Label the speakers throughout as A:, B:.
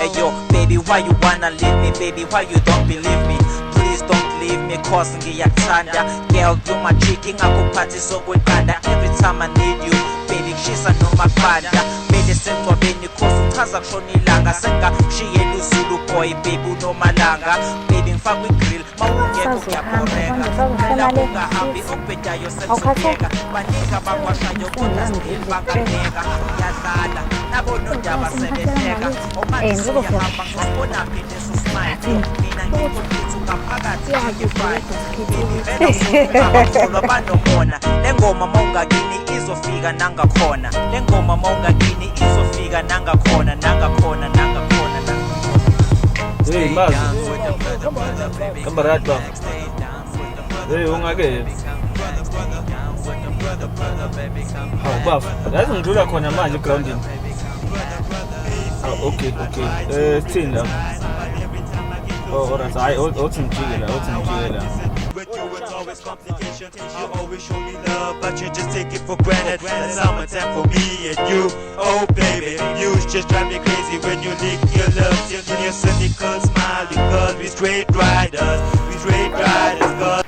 A: Hey yo, baby, why you wanna leave me? Baby, why you don't believe me? Please don't leave me cause ngiyakuthanda. Girl, you my chick, ngakuphathi sokweqanda. Every time I need you, baby, kushisa noma kubanda. Mele semngcwabeni cause uchaza kushona ilanga. Sengakushiyela uZulu boy, baby, unomalanga. Baby, ngifakwe i-grill, mawungekho
B: Sazohamba,
A: ngiyabhoreka.
B: sazohamba,
A: Phela
B: le.
A: ungahambi okubhedayo
B: Awukhathele?
A: sekuzoyeka. Baningi abakwashayo kodwa still bangabheka. Uyadlala, nabo nondaba sebehleka. Omanje
B: Eh, ngizofika.
A: siyahamba ngizosibonaphi leso smile. Mina ngikho ngaphakathi njenge-file. Baby, vele usukholwa banomona. Le ngoma mawungakini izofika nangakhona. Le ngoma mawungakini izofika nangakhona, nangakhona, nangakhona, nangakhona.
C: Hey, Mazi. Hamba right baba. Hey, ungake. Hawu baba, yazi ngidlula khona manje egroundini. Ah, okay, okay. Sithini la? Oh, alright. Hayi, othi ngijike la, othi ngijike la.
D: With you, it's always complications. You always show me love, but you just take it for granted. That's summertime for me and you. Oh, baby, you just drive me crazy when you lick your lips. You your cynical smile because we straight riders. We straight riders. Cause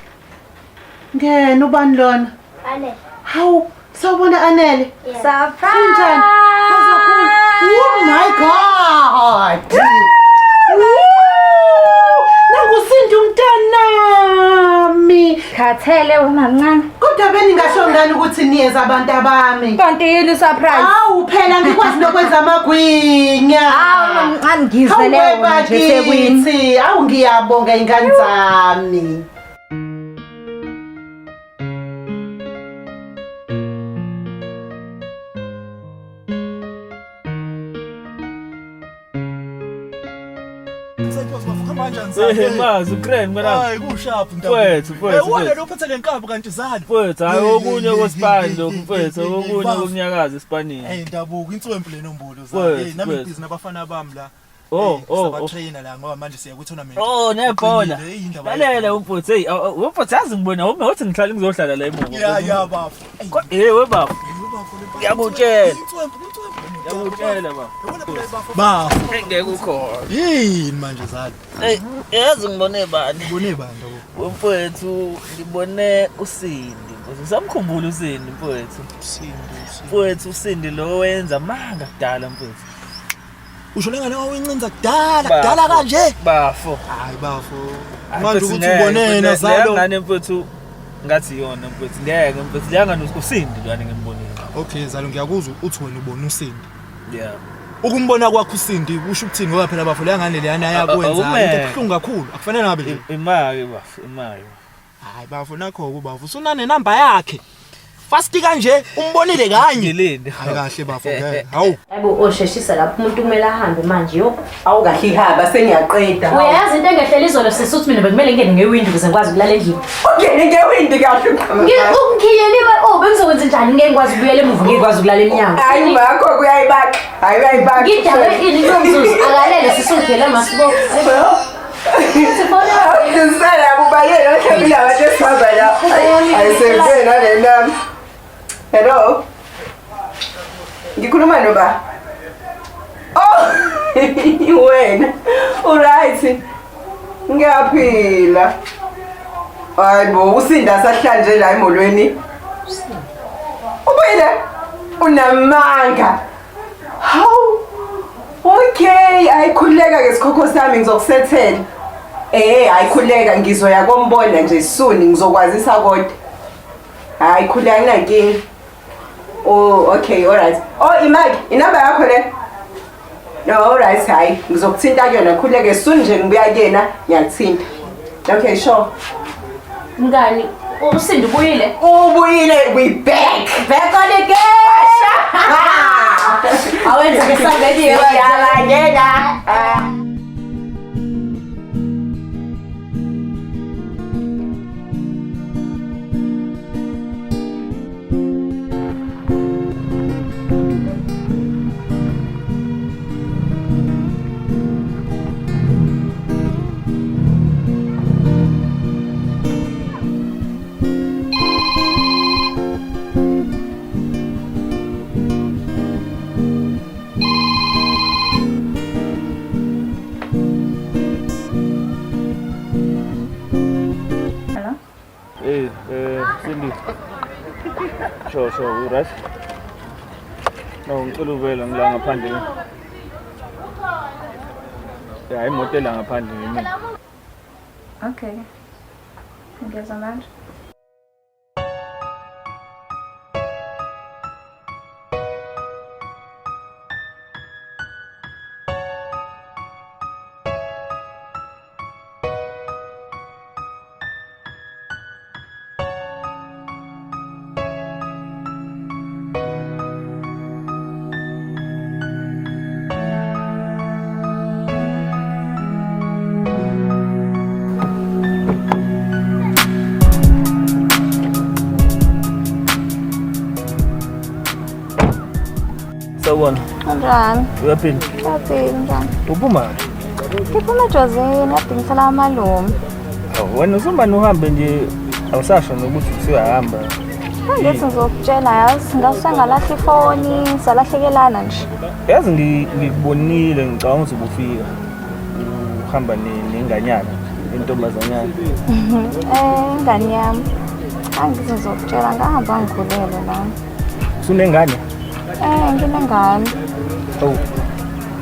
E: Ngena ubani lona?
F: Anele.
E: Hawu, sawubona Anele.
B: Surprise!
E: Kunjani? Uzokhula. Oh my God! Woo! NanguSindi umntanami.
B: Khathele wemamncane.
E: Kodwa beningasho ngani ukuthi niyeza abantu abami?
B: Kanti yini surprise?
E: Hawu phela ngikwazi nokwenza amagwinya.
B: Hawu mamncane ngizele
E: Hawu
B: wona nje eThekwini.
E: bakithi, hawu ngiyabonga ingane zami.
C: Hey, Mazi, ukreni mngani.
G: Hayi kusharp
C: Mfethu, mfethu,
G: Wena
C: mfethu.
G: lo uphethe le nkabi kanti zalo.
C: Mfethu, hayi okunye kwesipani lokhu mfethu,
G: Hey, hey,
C: okunye
G: bafo.
C: kokunyakaza esipanini.
G: Hey ndabuka inswempu le nombolo zalo.
C: Mfethu,
G: Hey nami
C: mfethu.
G: ngibhizi nabafana bami la.
C: Oh, oh, oh.
G: Sabatrainer la ngoba manje siya ku tournament.
C: Oh, nebhola.
G: Uqinile, hey, indaba
C: Lalela umfuthu, hey, umfuthu yazi ngibona uma uthi ngihlale ngizohlala la emuva.
G: Ya ya bafo. Hey,
C: Eh, we bafo.
G: bafo le
C: Ngiyakutshela.
G: Inswempu, inswempu.
C: Ngiyakutshela bafo.
G: Yabona phela bafo. Bafo.
C: Ngeke ukhona.
G: Yini manje zalo?
C: Hey, yazi ngibone bani?
G: Ubone bani ndabo?
C: Mfowethu, ngibone uSindi. Mfowethu, usamkhumbula uSindi mfowethu.
G: Sindi.
C: Mfowethu uSindi lo wenza manga kudala mfowethu.
G: Usho lengane wawincinza kudala, kudala kanje.
C: Bafo.
G: Hayi bafo.
C: Hayi,
G: Manje
C: mfethu,
G: ukuthi
C: ngeke,
G: ubonena
C: mfethu,
G: zalo.
C: leya ngane mfowethu ngathi iyona mfowethu ngeke mfowethu leya ngane uSindi lwana ngimbonile.
G: Okay zalo ngiyakuzwa uthi wena ubona uSindi.
C: Yeah.
G: Ukumbona kwakho uSindi kusho ukuthini ngoba phela bafo leya ngane leyana yakwenza
C: Awumele.
G: into ebuhlungu kakhulu akufanele ngabe nje.
C: Imali bafo, imali.
G: Hayi bafo nakho kubafo usunane namba yakhe. Fast kanje umbonile kanye.
C: Ngilinde.
G: Hayi kahle bafo ngeke. Hawu.
H: Hayibo osheshisa lapho umuntu kumele ahambe manje yo.
I: Awukahle ihaba sengiyaqeda.
H: Uyayazi into engehlele izolo sisi uthi mina bekumele ngingene ngewindi ukuze ngikwazi ukulala endlini.
I: Ungene ngewindi kahle.
H: Ungikhiyeliwe oh bengizokwenza njani ngeke ngikwazi ukubuyela emuva ngeke ngikwazi ukulala emnyango.
I: Hayi makho kuyayibaka. Hayi uyayibaka.
H: Ngidakwe ini kulo mzuzu akalele sisi ungikhiyele masibo. Sibona
I: Awudlisela kubalele ohlebile abantu esihamba la. Ayisebenzele nale nami. Hello. Ngikhuluma noba? Oh, wena. Uright. Ngiyaphila. Hayibo, uSinda sahlanje la emolweni. Ubuyile? Unamanga. Hawu. Okay, ayikhuleka ke sikhokho sami ngizokusethela. Eh, ayikhuleka ngizoya kombona nje soon ngizokwazisa kodwa. Hayi khuleka nginankinga. Oh, okay, all right. Oh, imali, inamba yakho le. No, all right, hayi ngizokuthinta kuyona khuleke soon nje ngibuya kuyena ngiyakuthinta. Okay, sure.
H: Mngani uSindi ubuyile.
I: Ubuyile, we back.
H: Back on again. Awenza ngesangeni
I: Siyabangena. Ah.
C: Sure, sure, right? No, ngicela uvela ngila ngaphandle. Ya, imoto ela ngaphandle mina.
B: Okay. Ngiyeza manje.
C: Sawubona.
B: Unjani?
C: Uyaphila?
B: Uyaphila unjani?
C: Uphuma?
B: Ngiphuma ejozini kade ngihlala amalume.
C: Awu wena usumane uhambe nje awusasho nokuthi usuyahamba.
B: Angithi ngizokutshela yazi ngasuke ngalahla ifoni salahlekelana nje.
C: Yazi ngikubonile ngicabanga ukuthi ubufika. Uhamba nenganyana intombazanyana.
B: Ingane yami. Angithi ngizokutshela ngahamba ngikhulelwe nami.
C: Usunengane?
B: Nginengane.
C: Oh.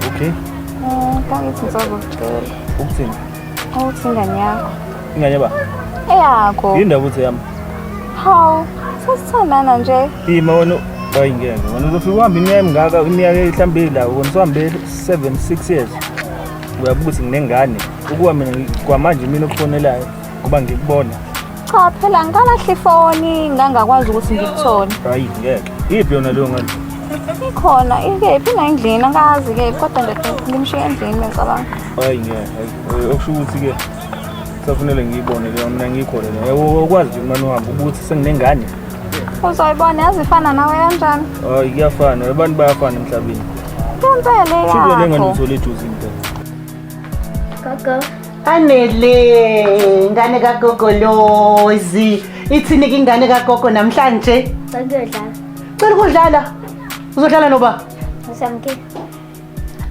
C: Okay.
B: Ngangithi ngizokutshela.
C: Ukuthini?
B: Ukuthi ingane yakho.
C: Ingane ba?
B: Eyakho.
C: Yini ndaba uthi yami?
B: Hawu, sasithandana nje.
C: Ima wena hayi ngeke. Wena uzofika uhambe iminyaka emingaka, iminyaka mhlawumbe la wena usuhambe 7 6 years. Uyabuka ukuthi nginengane. Ukuba mina kwamanje mina okufonelayo kuba ngikubona.
B: Cha phela ngalahla ifoni ngangakwazi ukuthi ngikuthole.
C: Hayi ngeke. Iphi yona leyo ngane?
B: Ikhona ikephi la endlini angazi ke kodwa nje ngimshiye endlini ngicabanga.
C: Hayi ngeke. Hayi okusho ukuthi ke kusafanele ngiyibone leyo mina ngikho lena. Yebo ukwazi nje manje uhamba ukuthi senginengane.
B: Uzoyibona yazi ifana nawe kanjani?
C: Hayi kuyafana, abantu bayafana emhlabeni.
B: Ngempela
C: Shuthi le ngane
B: yakho.
C: uthole ejozini phela.
F: Gogo.
E: Anele, ingane kagogo Lozi. Ithini ke ingane kagogo namhlanje?
F: Ngiyodlala.
E: Cela ukudlala. Uzodlala noba?
F: Usamke.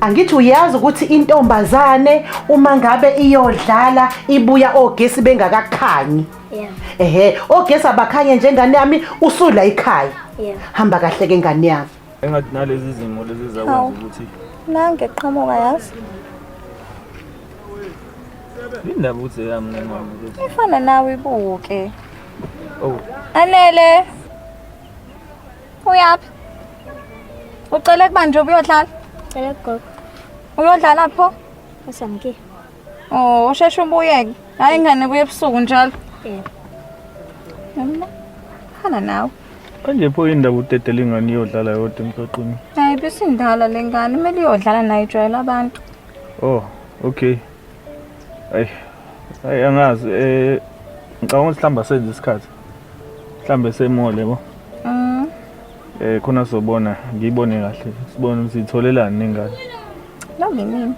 E: Angithi uyazi ukuthi intombazane uma ngabe iyodlala ibuya ogesi bengakakhanyi.
F: Yeah.
E: Ehhe, ogesi abakhanye njengane yami usula ikhaya.
F: Yeah.
E: Hamba kahle ke ngane yami.
C: Engathi nalezi zimo lezi zakwenza ukuthi
B: Nange qhamuka yazi.
C: indaba ukuthi yami nengane ukuthi.
B: Ifana nawe ibuke.
C: Oh,
B: Anele. Uyaphi? Ucela kuba nje uyodlala?
F: Cela gogo.
B: Uyodlala pho?
F: Usamke.
B: Oh, usheshe ubuyeke. Hayi ingane buye ebusuku njalo.
F: Yeah.
B: Mina fana nawe.
C: manje pho indaba udedela ingane iyodlala yodwa emgwaqweni.
B: Hayi bisindala lengane, kumele iyodlala nayo ijwayele abantu.
C: Oh, okay. Ayi. Ayi angazi ngicabanga ukuthi mhlawumbe asenze isikhathi. Mhlawumbe semole yabo. Khona sizobona, ngiyibone kahle. Sibone ukuthi itholelani nengane.
B: Noma inini.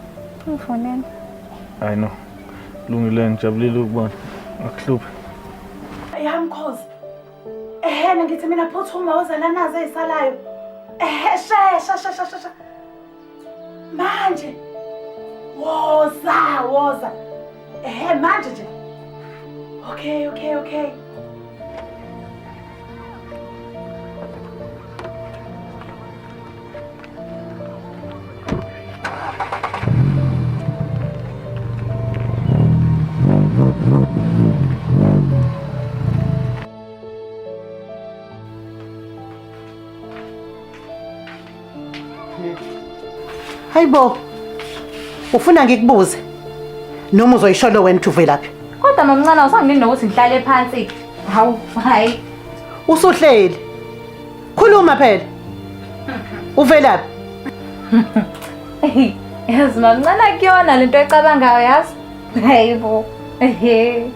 B: Ngifonele.
C: I know. Lungile ngijabulile ukubona. Akuhluphi.
E: Yami khozi. Ehena ngithi mina phuthuma wozana nazo ezisalayo. Ehhe shesha shesha shesha. Manje. Woza, woza. Ehhe manje nje. Okay, okay, okay. Hayibo. Ufuna ngikubuze noma uzoyisholo wena ukuthi uvelaphi?
B: Kodwa mamncane awusanginini nokuthi ngihlale phansi. Hawu, hayi.
E: Usuhleli. Khuluma phela. Uvelaphi?
B: Yazi mamncane akuyona lento ecabangayo yazi. Hayibo. Ehe.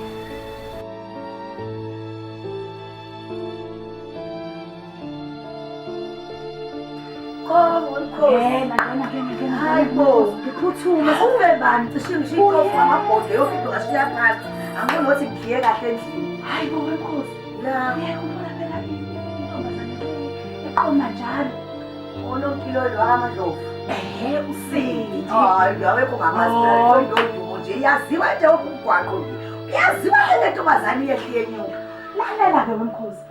J: Hayibo, ngiphuthume uve bani cishe ngisho ikhofi amabhodwe yofika ngashiya phansi. Angiboni ukuthi ngikhiye kahle endlini.
E: Hayibo wenkosi.
J: La
E: Uyakhumbula phela intombazane eqoma njalo.
J: ononkilo lwamadlovu.
E: Ehhe usindi.
J: Hayi, awekho ngamazi phela ndodumo nje. Yaziwa nje umgwaqo nje. Uyaziwa le ntombazane iyehliye nyuka.
E: Lalela-ke wemkhozi.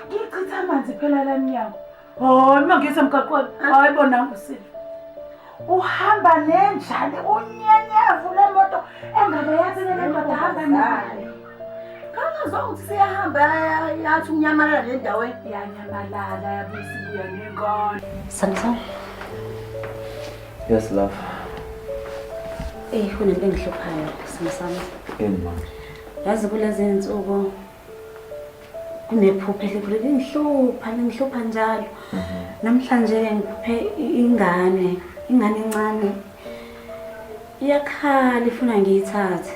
E: Ngichitha amanzi phela la mnyango. Hayi uma ngisemgaqweni, hayi bona ngusile. Uhamba nenjani unyenyevu le moto engabe yathi le ndoda hamba nayo.
J: Kangazwa ukuthi siyahamba yathi unyamalala le ndaweni.
E: Yanyamalala yabuya isibuya nengane.
H: Samson,
K: Yes, love.
H: eh kunento engihluphayo Samson.
K: Yini manje?
H: Yazi kulezi insuku kunephupho elikhulu lingihlupha, lingihlupha njalo. Namhlanje ngiphuphe ingane, ingane encane. Iyakhala ifuna ngiyithathe.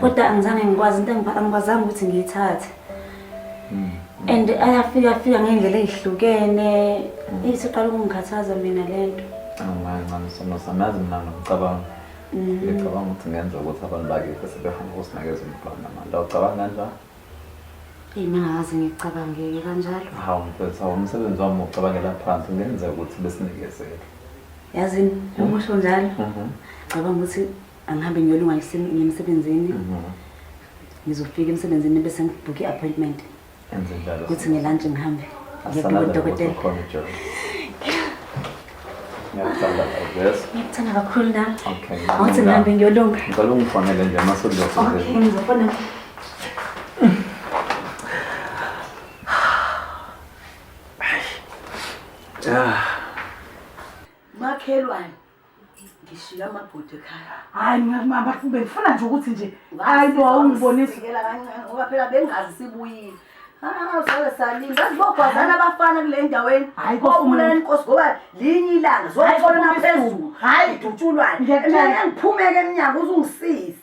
H: Kodwa angizange ngikwazi into angikwazanga ukuthi ngiyithathe. And ayafika fika ngendlela ezihlukene. Isiqala ukungikhathaza mina lento.
K: Angancane sono sami yazi mina ngicabanga. Ngicabanga ukuthi ngenza ukuthi abantu bakithi sebehamba ukusinakeza umntwana manje. Awucabanga kanjani?
H: Eyi mina ngakaze ngicabangeke kanjalo.
K: Hawu mfethu, hawu umsebenzi wami ucabangela phansi kungenzeka ukuthi besinikezele.
H: Yazini, uma usho njalo, cabanga ukuthi angihambe ngiyolunga ngiye emsebenzini. Ngizofika emsebenzini bese ngibhuke i-appointment.
K: Enze njalo.
H: Ukuthi nge-lunch ngihambe ngiye
K: Asanele
H: kudokotela.
K: ukuthi ukhona uJoe. Ngiyakuthanda yes.
H: Ngiyakuthanda kakhulu nami.
K: Okay.
H: Awuthi ngihambe ngiyolunga.
K: Ngicela ungifonele nje uma sewuzosebenza.
H: Okay, ngizofona.
K: Ah.
J: Makhelwane. Ngishiya amabhodo ekhaya.
E: Hayi mama bengifuna nje ukuthi nje hayi bo awungibonisa.
J: Ngisikela kancane ngoba phela bengazi sibuyile. Ah, sabe salinda. Bazibogwazana abafana kule ndaweni.
E: Hayi,
J: Kobulala inkosi ngoba linye ilanga
E: Hayi,
J: zothola
E: kofunga
J: naphezulu.
E: Hayi.
J: Dutshulwane.
E: Ngiyakutshela.
J: Mina ngiphumeke emnyango uzungisize.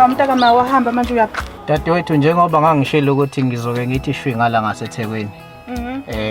E: Mntakama wahamba manje uyaphi?
L: Dadewethu, njengoba ngangishilo ukuthi ngizoke ngithi shwi ngala ngaseThekwini.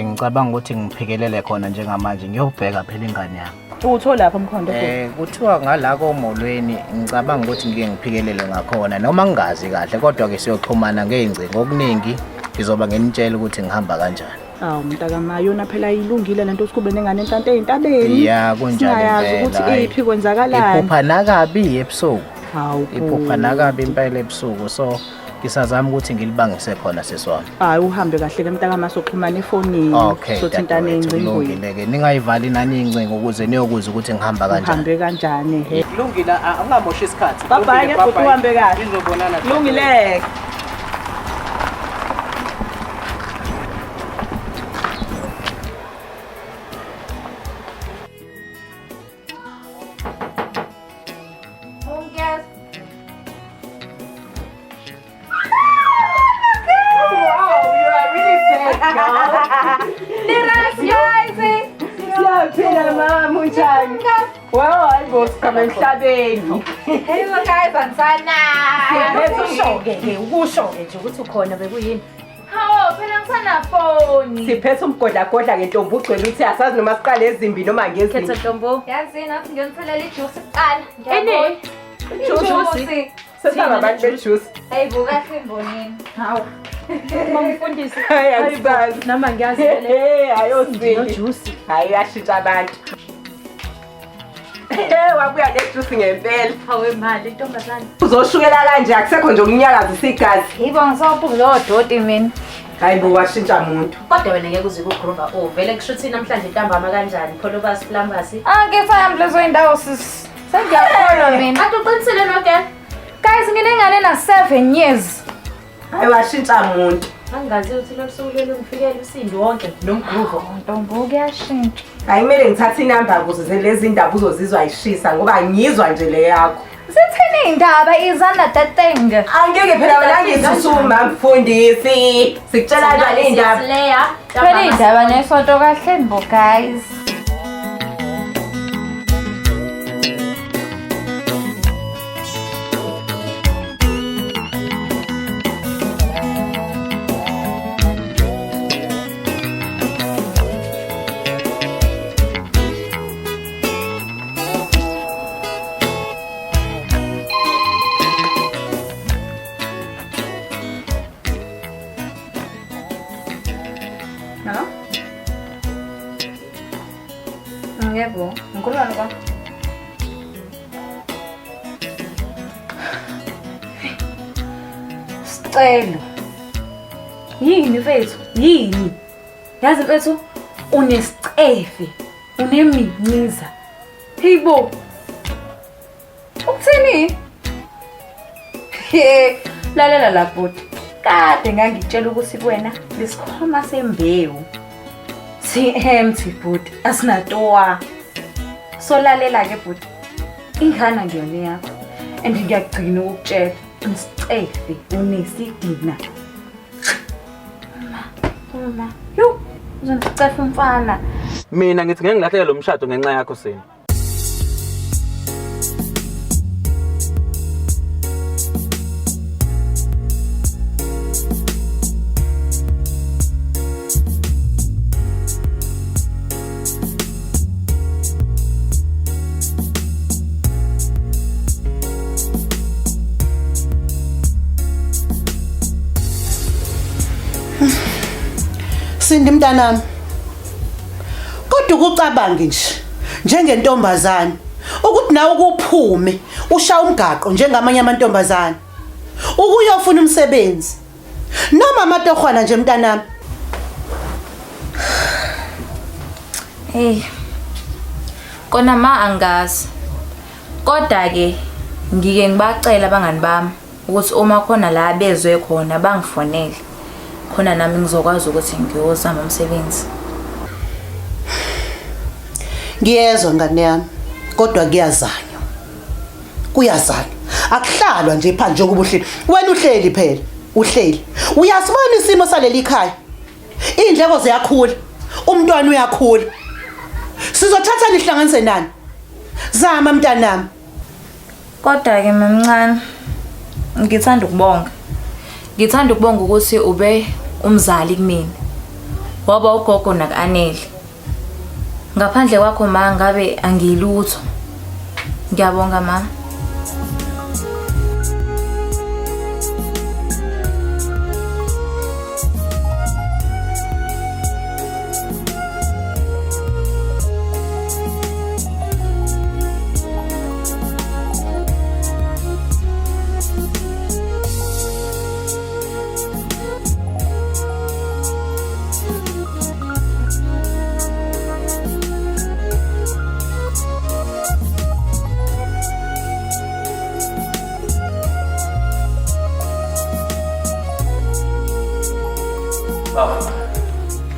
L: Ngicabanga ukuthi ngiphikelele khona njengamanje ngiyobheka phela ingane yami.
E: Utholaphi umkhondo?
L: Kuthiwa ngala komolweni, ngicabanga ukuthi ngike ngiphikelele ngakhona noma ngingazi kahle, kodwa ke siyoxhumana ngey'ngcingo okuningi, ngizoba nginitshela ukuthi ngihamba kanjani.
E: Awu mntakama, yona phela ilungile lento ukuthi kube nengane enhlante ey'ntabeni.
L: Ya, kunjalo
E: Singayazi
L: impela,
E: ukuthi
L: hhayi.
E: iphi kwenzakalani.
L: Iphupha nakabi ebusuku.
E: Hawu.
L: Iphupha nakabi impela ebusuku, so ngisazama ukuthi ngilibangise khona sisi wami.
E: Hayi uhambe kahle ke mntakama, soxhumana efonini.
L: Okay,
E: Sothintana
L: dadewethu,
E: ey'ngcingweni.
L: kulungile-ke, ningayivali nani iy'ngcingo ukuze niyokuzwa ukuthi ngihamba kanjani.
E: Uhambe kanjani he?
L: Kulungile, angamoshi isikhathi.
E: Bye bye ke bhuti, uhambe kahle.
L: Sizobonana.
E: Kulungile.
B: Ungiyaz.
I: Wow, you are really fat, girl.
B: Niras guys.
I: Siyaphila mama, unjani? Wow, hayi bo, sigama emhlabeni.
B: Hello guys, ansana.
H: Ukusho-ke ke, ukusho-ke nje ukuthi ukhona bekuyini.
B: Hawu, phela ngisana phone.
I: Siphethe umgodlagodla ngentombi ugcwele uthi asazi noma siqale ezimbi noma ngezimbi.
H: Khetha ntombo.
B: Yazi nathi ngiyonithelela ijuice kuqala.
H: Ini?
B: Ijuice.
I: Sesaba abantu bejuice.
B: Hey, buka simbonini.
H: Hawu. Mamfundisi.
I: Hayi angisazi.
H: Noma ngiyazi
I: Hey, ayosini.
H: Nojuice.
I: Hayi uyashintsha abantu. Hey, wabuya nejuice ngempela.
H: Hawe mali intombazane.
I: Uzoshukela kanje akusekho nje ukunyakazisa igazi.
B: Yibo ngisawuphuza lowo doti mina.
I: Hayi bo, washintsha muntu.
H: Kodwa wena ngeke uze ukugroova oh vele kusho ukuthi namhlanje ntambama kanjani? Pholobasi Plambasi.
B: Angisahambi lezo indawo sis. Sengiyakholwa mina.
H: Ade uqinisile no girl.
B: Guys, nginengane na 7 years.
I: Hayi washintsha muntu.
H: Angazi ukuthi lolu suku lolu ngifikele usindi wonke nomgroove.
B: Ntombo kuyashintsha.
I: Hayi kumele ngithathe inamba ukuze lezi ndaba uzozizwa ayishisa ngoba ngizwa nje le yakho.
B: Zithini iy'ndaba izana that thing.
I: Angeke phela wena ngisusuma mfundisi. Sikutshela kanjani iy'ndaba?
B: Phela iy'ndaba nesonto kahle mbo guys. Hello? Yebo, ngikhuluma noba. Sicelo. Yini mfethu? Yini? Yazi mfethu unesicefe, uneminiza. Hey bo. Ukuthini? He, lalela la bhuti. Kade ngangitshela ukuthi kuwena lesikhwama sembewu. Si empty bhuti, asinatoa. So lalela ke bhuti. Ingane angiyona yakho. And ngiyagcina ukukutshela, unesicefe, unesidina. Uma, yo, uzongicefa umfana.
C: Mina ngithi ngeke ngilahleke lo mshado ngenxa yakho Sindi.
E: Sindi mntanami. Kodwa ukucabange nje njengentombazane ukuthi nawe ukuphume ushaya umgaqo njengamanye amantombazane. Ukuyofuna umsebenzi. Noma amatohwana nje mntanami.
B: Hey. Kona ma angazi. Kodwa ke ngike ngibacela abangani bami ukuthi uma khona la bezwe khona bangifonele. Khona nami ngizokwazi ukuthi ngiyozama umsebenzi.
E: Ngiyezwa ngane yami kodwa kuyazanywa. Kuyazanywa. Akuhlalwa nje phandle njengoba uhleli. Wena uhleli phela, uhleli. Uyasibona isimo saleli khaya. Iy'ndleko ziyakhula. Umntwana uyakhula. Sizothatha nihlanganise nani? Zama mntanami.
B: Kodwa ke mamncane ngithanda ukubonga. Ngithanda ukubonga ukuthi ube umzali kumina. Waba ugogo naku-Anele. Ngaphandle kwakho ma ngabe angiyilutho. Ngiyabonga ma.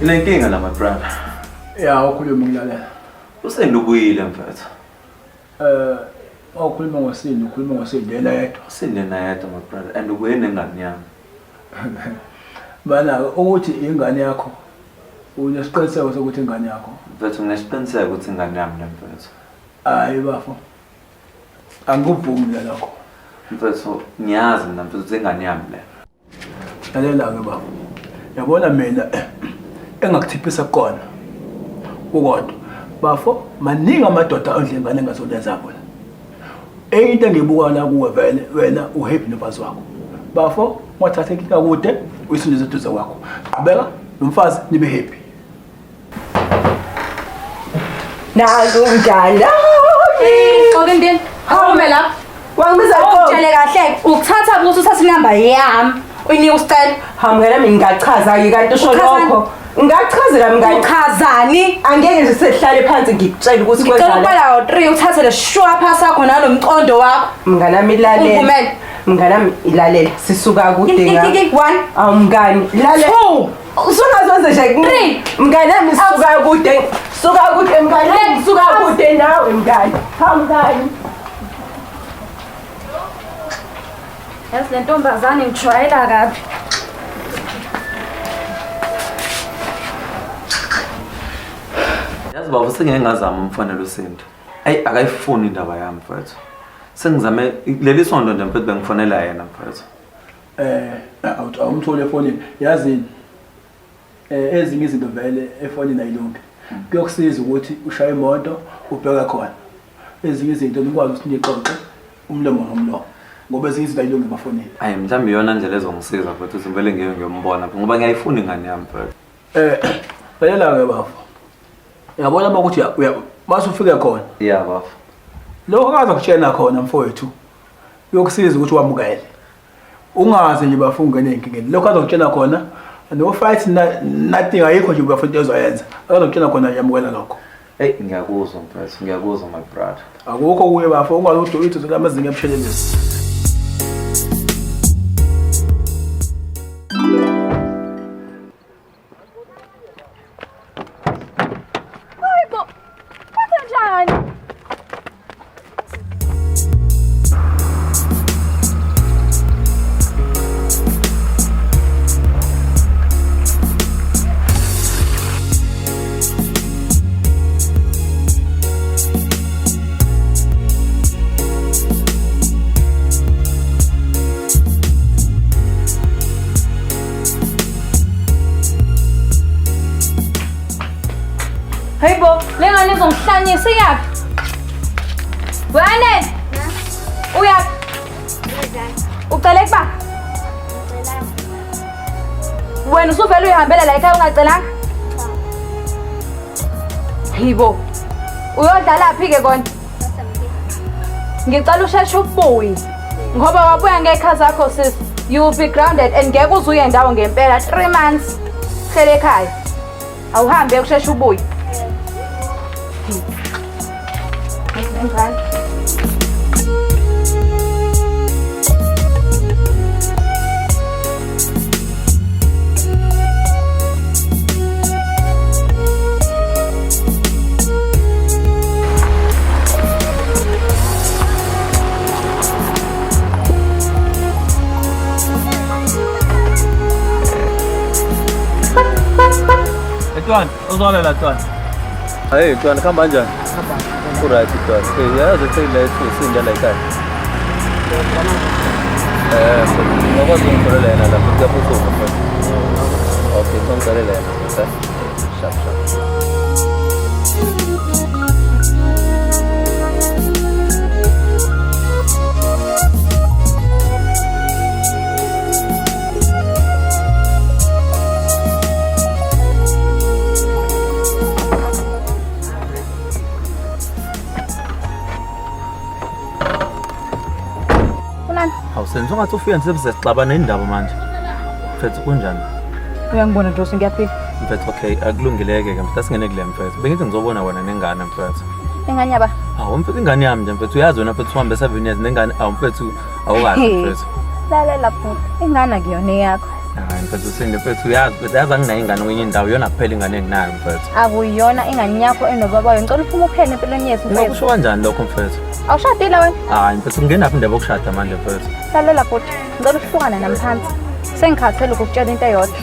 K: Inenkinga la my brother.
M: Ya ukhuluma ngilalela.
K: Usindi ubuyile mfethu.
M: Eh awukhuluma ngoSindi ukhuluma ngoSindi yena yedwa.
K: Usindi yena yedwa my brother and ubuye nengane yami.
M: Bana ukuthi ingane yakho unesiqiniseko sokuthi ingane yakho.
K: Mfethu nginesiqiniseko ukuthi ingane yami le mfethu.
M: Hayi bafo. Angikuvumi mina lokho.
K: Mfethu ngiyazi mina mfethu ukuthi ingane yami le.
M: Lalela-ke baba. Yabona mina engakuthiphisa kukona kukodwa. Bafo maningi amadoda ondla ingane engazona zabo la. Enye into engiyibuka la kuwe vele wena uhappy nomfazi wakho. Bafo wathatha inkinga kude uyisondeze eduze kwakho. Qhubeka nomfazi nibe happy.
I: Nangu mntana.
B: Xoke ndini. Awume lapho.
I: Wangibiza
B: Ungitshele kahle. Ukuthatha ukuthi uthathe inamba yami. Uyinike usicelo.
I: Hawu mngane wami ngingachaza-ke kanti usho
B: Uchazani?
I: lokho. Ngingachazela mngane.
B: Uchazani?
I: Angeke nje sehlale phansi ngikutshele ukuthi
B: Ngicela
I: kwenzani.
B: ukubala ngo-3 uthathe le shwapha sakho nalo mqondo wakho.
I: Mngane wami ilalela.
B: Ungivumele.
I: Mngane wami ilalela. Sisuka kude nga.
B: 1
I: Awu mngani lalela.
B: 2
I: Usungazwenze nje.
B: 3
I: Mngane wami suka kude. Suka kude mngane wami suka kude nawe mngane. Hawu mngani.
B: Yazi le ntombazane ngijwayela kabi.
K: Yazi baba sengeke ngazama umfanelo uSindi. Ayi akayifuni indaba yami mfethu. Sengizame leli sonto nje mfethu bengifonela yena mfethu.
M: Awumthole efonini. Yazini ezinye izinto vele efonini ayilungi. Kuyokusiza ukuthi ushaye imoto ubheke khona. Ezinye izinto nikwazi ukuthi nixoxe umlomo ngomlomo. Ngoba ezinye izinto ayilungi emafonini.
K: Ayi mhlawumbe iyona ndlela ezongisiza mfethu ukuthi ngivele ngiye ngiyombona ngoba ngiyayifuna ingane yami mfethu.
M: Lalela-ke bafo. Uyabona uma ukuthi mase ufike khona.
K: Yeah bafo.
M: Lokho akaza kutshena khona mfowethu. Kuyokusiza ukuthi wamukele. Ungaze nje bafo ungene enkingeni. Lokho azokutshena khona no fight nothing ayikho nje bafo into ozoyenza. Akazokutshena khona yamukela lokho.
K: Hey ngiyakuzwa mfethu, ngiyakuzwa my brother.
M: Akukho kuye bafo ungaze uthi amazinga ebushelelezi.
B: Hayibo. Kwenzenjani? Hayibo, le ngane izongihlanyisa iyaphi? Wena! Uyaphi? Ucele kuba? Wena usuvele uyihambela la ekhaya ungacelanga? Hayibo. Uyodlala phi-ke kona? Ngicela usheshe ubuye. Ngoba wabuya ngekha zakho sis. You will be grounded and ngeke uze uye ndawo ngempela 3 months. Hlele ekhaya. Awuhambe usheshe ubuye.
C: Twana, uzwalela Twana.
N: Hey Twana, khamba kanjani? Uright Twana. Hey, yazi sekulethu isinda la ekhaya. Ngakwazi ukungitholela yena lapho kuyaphuthuma mfethu. Okay, ngicela yena. Okay. Sharp sharp.
K: Awusenza ungathi ufika nje sebesexabana indaba manje. Mfethu kunjani?
B: Uyangibona nje ngiyaphila.
K: Mfethu okay, akulungileke ke mfethu asingene kule mfethu. Bengithi ngizobona wena nengane mfethu.
B: Ingane yaba?
K: Hawu mfethu ingane yami nje mfethu uyazi wena mfethu uhambe 7 years nengane awu mfethu awukazi mfethu.
B: Lalela bhuti, ingane akuyona eyakho.
K: Hayi mfethu sinde mfethu uyazi mfethu yazi anginayo ingane kwenye indawo iyona kuphela ingane enginayo mfethu.
B: Akuyona ingane yakho enobaba wayo. Ngicela uphume uphele empilweni yethu mfethu.
K: Ungakusho kanjani lokho mfethu?
B: Awushadile wena?
K: Hayi mfethu kungenaphi indaba yokushada manje mfethu?
B: Lalela bhuti, ngicela uhlukane nami phansi. Sengikhathele ukukutshela into eyodwa.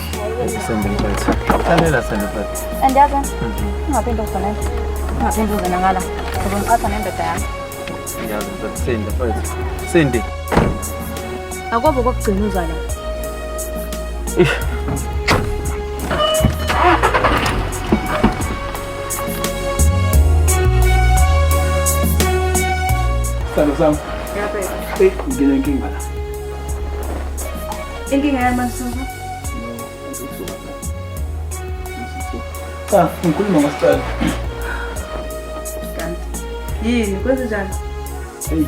K: Sende mfethu. Lalela sende mfethu.
B: And yazi, ungaphinde ufonele. Ungaphinde uze nangala. Ngizongiqhatha nendoda yami.
K: Ngiyazi mfethu sende mfethu. Sindi.
B: Akwabo kokugcina uzwa la.
K: Ish.
M: Sithando sami. Hey, nginenkinga la.
J: Inkinga yami manje.
M: Cha, ngikhuluma ngosicelo.
J: Kanti yini kwenzenjani?
M: Hey.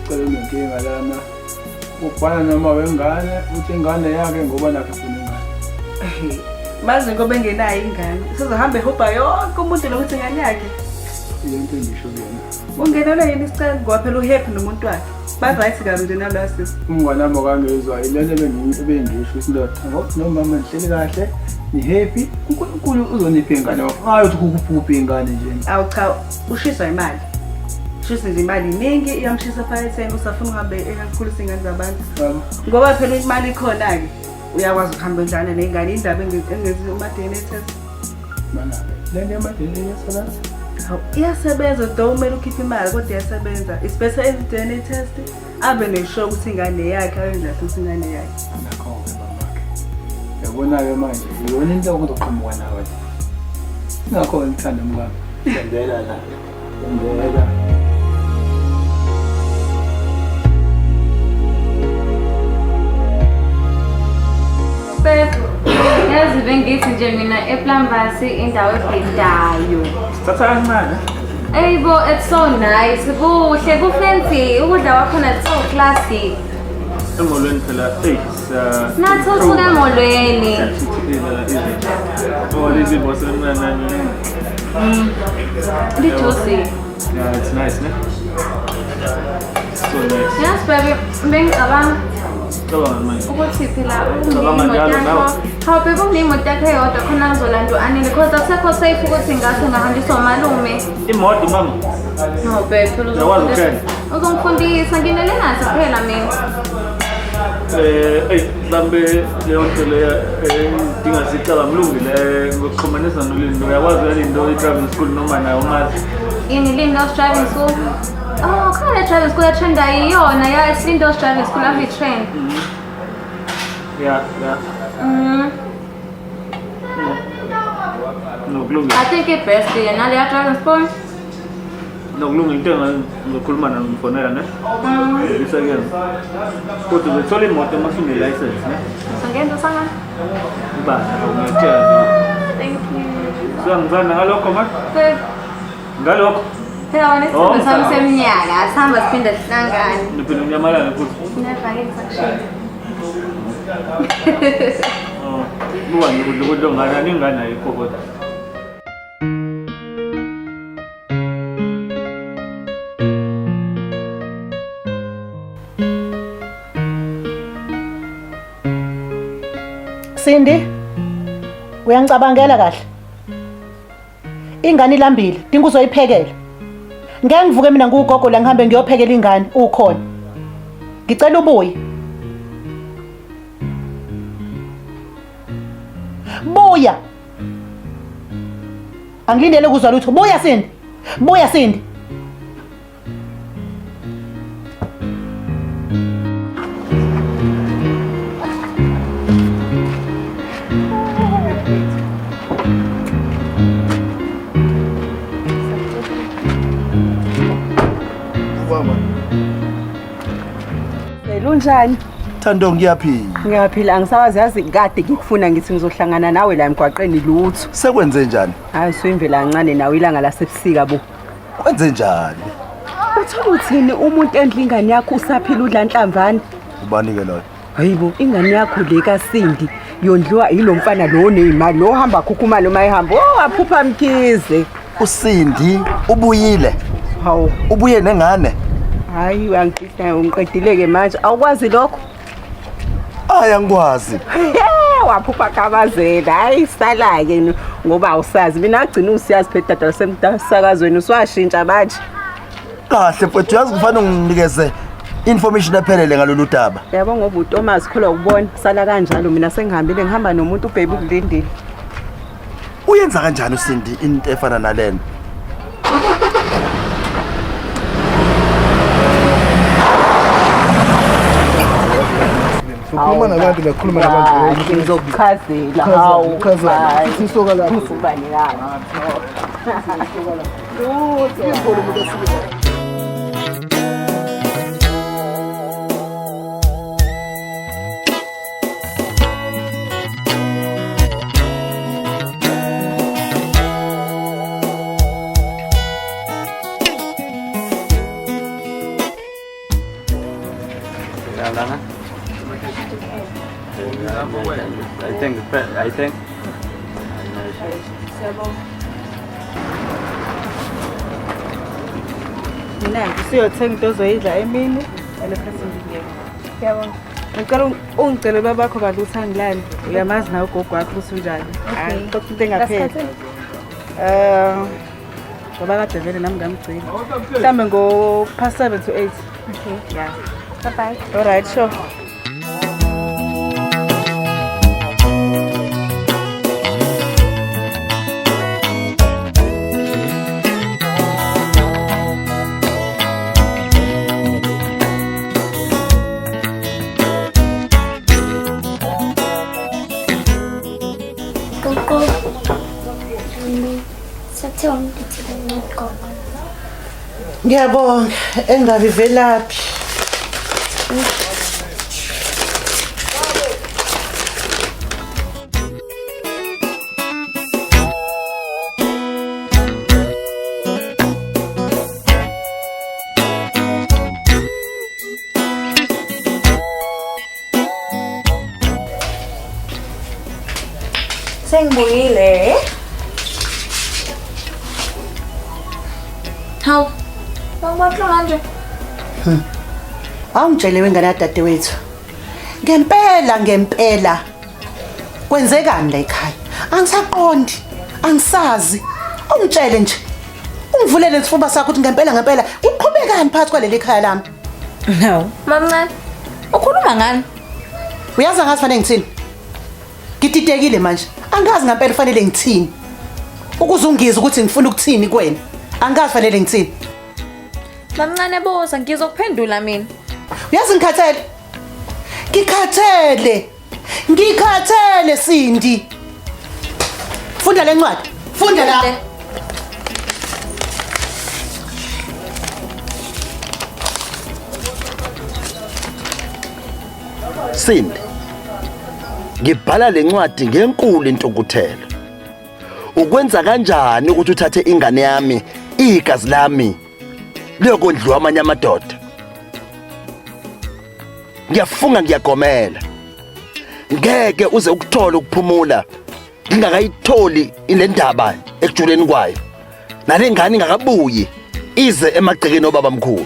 M: Sicelo unenkinga lana. Ubhala noma wengane, uthi ingane yakhe ngoba nakhe ufuna ingane.
J: Manje ngoba engenayo ingane, usezohamba ehubha yonke umuntu lokuthi ingane yakhe.
M: Iyo nto engisho kuyena.
J: Ungenelwe yini isicelo ngoba phela uhappy nomuntu wakhe. Ba-right kabi nje naloya sisi.
M: Umngane wami akangezwa ilento ebengisho isindoda. Ngokuthi nomama nihleli kahle, ni-happy, uNkulunkulu uzonipha ingane. Hayi uthi kukuphupha ingane nje.
J: Awu cha, ushiswa imali.
I: Shuthi nje imali iningi iyamshisa phaketheni usafuna uhambe ekakhulisa ingane zabantu. Ngoba phela imali ikhona-ke uyakwazi ukuhamba endlana ney'ngane indaba engenzi uma-DNA test.
M: Mana, le nto yama-DNA iyasebenza?
I: Hawu, iyasebenza do kumele ukhiphe imali kodwa iyasebenza. It's better enze i-DNA test abe nesure ukuthi ingane yakhe ayenza ukuthi ingane yakhe.
M: Nakho-ke mamakhe. Yabona-ke manje iyona into okuzoqhamuka nawe nje. Ingakho-ke ngithanda mkami.
N: Sendela la. Sendela.
B: Babe, yazi bengithi nje mina ePlambasi indawo ebhedayo.
C: Sithatha kancane.
B: Eyibo, it's so nice. Kuhle, ku-fancy. Ukudla kwakhona it's so classy.
C: Emolweni phela eyi siya
B: Nathi usuke emolweni.
C: Siyathuthukela izinto. Oh, lezi bosemnanani.
B: Li-juicy.
C: Yeah, it's nice, ne? So nice.
B: Yes, baby, bengicabanga
C: Cabanga manje.
B: ukuthi phela
C: Cabanga njalo
B: imoto
C: nawe.
B: yakho. Hawu baby, uneyimoto yakho eyodwa khona ngizolanda u-Anele because akusekho safe ukuthi ngase ngahanjiswa umalume.
C: Imoto mama.
B: No babe, phela
C: Uyakwazi ukushayela?
B: Uzongifundisa nginele nathi phela mina.
C: Eh, mhlambe leyo nto leyo idinga sicaba mlungile ngokuxhumanisa noLindo. Uyakwazi uyaLindo i-driving school noma nayo umazi.
B: Yini Lindo's driving school? Oh, khona le driving school etrenda iyona ya it's Lindo's driving school ave trend.
C: Yeah, yeah. No, kulungile.
B: I think it best yena leya driving school.
C: No, kulungile into engizokhuluma nayo ngifonela ne. Ngibisa kuyena. Kodwa uzothola imoto uma usune-license ne.
B: Usongenza sangana?
C: Ibani ngiyakutshela.
B: Thank you.
C: Siyangizana ngalokho ma?
B: Babe,
C: Ngalokho.
B: phela wena
C: Oh,
B: isithembu sami
C: msana.
B: seminyaka asihamba siphinde sihlangane.
C: Niphinde unyamalale futhi.
B: Never ngeke ngisakushiya.
C: Oh, buka nje ukudla ukudla okungakanani ingane ayikho kodwa.
E: Cindy, uyangicabangela kahle. Ingane ilambile, dinga uzoyiphekela. Ngeke ngivuke mina ngugogo la ngihambe ngiyophekela ingane ukhona. Ngicela ubuye. Buya. Angilindele ukuzwa lutho. Buya Cindy. Buya Cindy.
O: Mama.
I: Lunjani?
O: Thando ngiyaphila.
I: Ngiyaphila angisawazi yazi kade ngikufuna ngithi ngizohlangana nawe la emgwaqeni lutho.
O: Sekwenze njani?
I: Hayi usuyimvela kancane nawe ilanga lasebusika bo.
O: Kwenze njani?
I: Uthola uthini umuntu endla ingane yakho usaphila udla nhlamvana?
O: Ubani ke loyo?
I: Hayibo ingane yakho le kaSindi yondliwa yilo mfana lo oneyimali lo hamba khukhuma noma ehamba. Oh aphupha Mkhize.
O: uSindi ubuyile.
I: Hawu.
O: Ubuye nengane.
I: Hayi uyangidida ungiqedile ke manje awukwazi lokho.
O: Hayi angikwazi.
I: Waphupha kabazela hayi sala ke ngoba awusazi mina agcina usiyazi phela dada lasemsakazweni uswashintsha manje.
O: Kahle mfethu yazi kufanele unginikeze information ephelele ngalolu daba.
I: Yabo ngoba uThomas kholwa ukubona sala kanjalo mina sengihambile ngihamba nomuntu ubaby ukulindile.
O: Uyenza kanjani uSindi into efana nalena?
P: Ukhuluma nabantu la, khuluma nabantu.
I: Kahle, ngizokuchazela hawu.
P: Uchazela.
I: hayi.
P: Sisuka lapho.
I: Usuba nelanga. Lutho.
N: Lana. I think.
I: Mina siyothenga into ozoyidla emini alokhathi ngingekho. Ngiyabonga. Ngicela ungicele babakho kahle ukuthi angilale. Uyamazi nawe ugogo wakho ukuthi unjani. Hayi, xoxa into engapheli.
E: Ngoba kade vele nami ngamgcina. Mhlambe ngo past 7 to 8.
B: Okay.
E: Yeah.
B: Bye bye.
E: All right, sure.
F: Gogo. Sathe ungilethele incwadi gogo.
P: Ngiyabonga engabe ivelaphi.
B: Sengibuyile. Hawu. Bangibabuhlungu kanje.
P: Awungitshele wengane yadadewethu. Ngempela ngempela. Kwenzekani la ekhaya? Angisaqondi. Angisazi. Ungitshele nje. Ungivulele isifuba sakho ukuthi ngempela ngempela kuqhubekani phakathi kwaleli khaya lami.
B: No. Mamncane, ukhuluma ngani?
P: Uyazi angazi fanele ngithini? Ngididekile manje. Angazi ngempela fanele ngithini. Ukuze ungizwe ukuthi ngifuna ukuthini kuwena. Angazi fanele ngithini.
B: Mamncane buza ngizokuphendula mina.
P: Uyazi ngikhathele. Ngikhathele. Ngikhathele Sindi. Funda le ncwadi. Funda la.
O: Sindi, ngibhala lencwadi ngenkulu intukuthelo. Ukwenza kanjani ukuthi uthathe ingane yami, igazi lami, liyokondliwa amanye amadoda? Ngiyafunga ngiyagomela. Ngeke uze ukuthole ukuphumula ngingakayitholi ile ndaba ekujuleni kwayo. Nale ngane ingakabuyi ize emagcekeni obabamkhulu.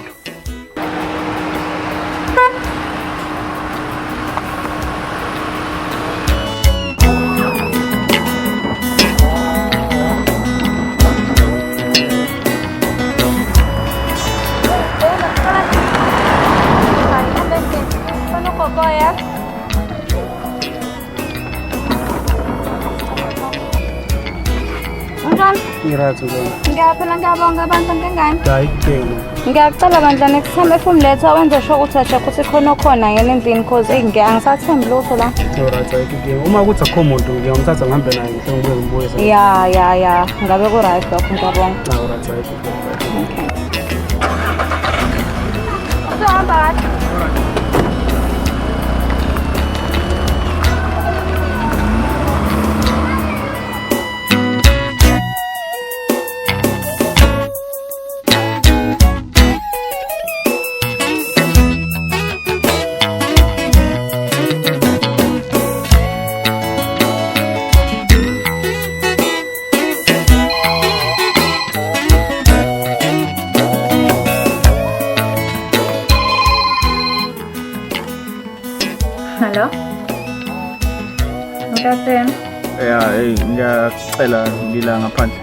B: Unjani?
Q: Ngirathi njani?
B: Ngiyaphila ngiyabonga abantu ngengane.
Q: Hayi kuphela.
B: Ngiyacela bandla next time if umletha wenze sure ukuthi ashekhe ukuthi khona okhona yena endlini cause eyi angisathembi lutho la.
Q: Alright, ayikho inkinga. Uma kuthi akukho muntu ngiyamthatha ngihambe naye ngihle ngibuye ngibuyise.
B: Ya ya ya, ngabe ku right lokho ngiyabonga.
Q: Alright, ayikho inkinga.
B: Okay. Usuhamba kahle. Hello? Ntateni.
C: Ya, hey, ngiyacela ngila ngaphandle.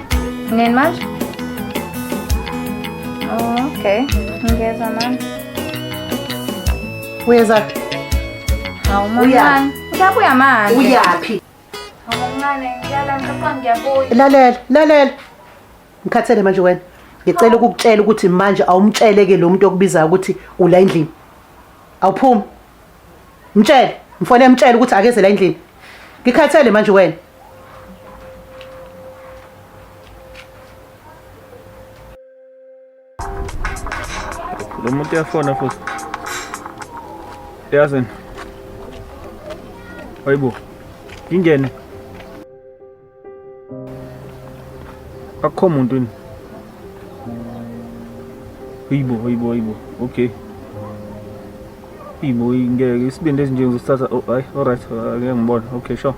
B: Nini manje? Oh, okay. Ngiyeza manje.
P: Uyeza.
B: Hawu mamncane. Uyabuya manje.
P: Uyaphi?
B: Hawu mamncane, ngiyala ngicabanga ngiyabuya.
P: Lalela, lalela. Ngikhathele manje wena. Ngicela ukukutshela ukuthi manje awumtshele ke lo muntu okubizayo ukuthi ula endlini. Awuphumi. Mtshele, mfone mtshele ukuthi akeze la endlini. Ngikhathele manje wena.
C: Lo muntu uyafona futhi. Yazini. Hayibo. Ngingene. Akukho muntu yini? Hayibo, hayibo, hayibo. Okay. Hayibo, ngeke isibindi esinje ngizosithatha. Oh, hayi, alright, ngeke ngibone. Okay, sure.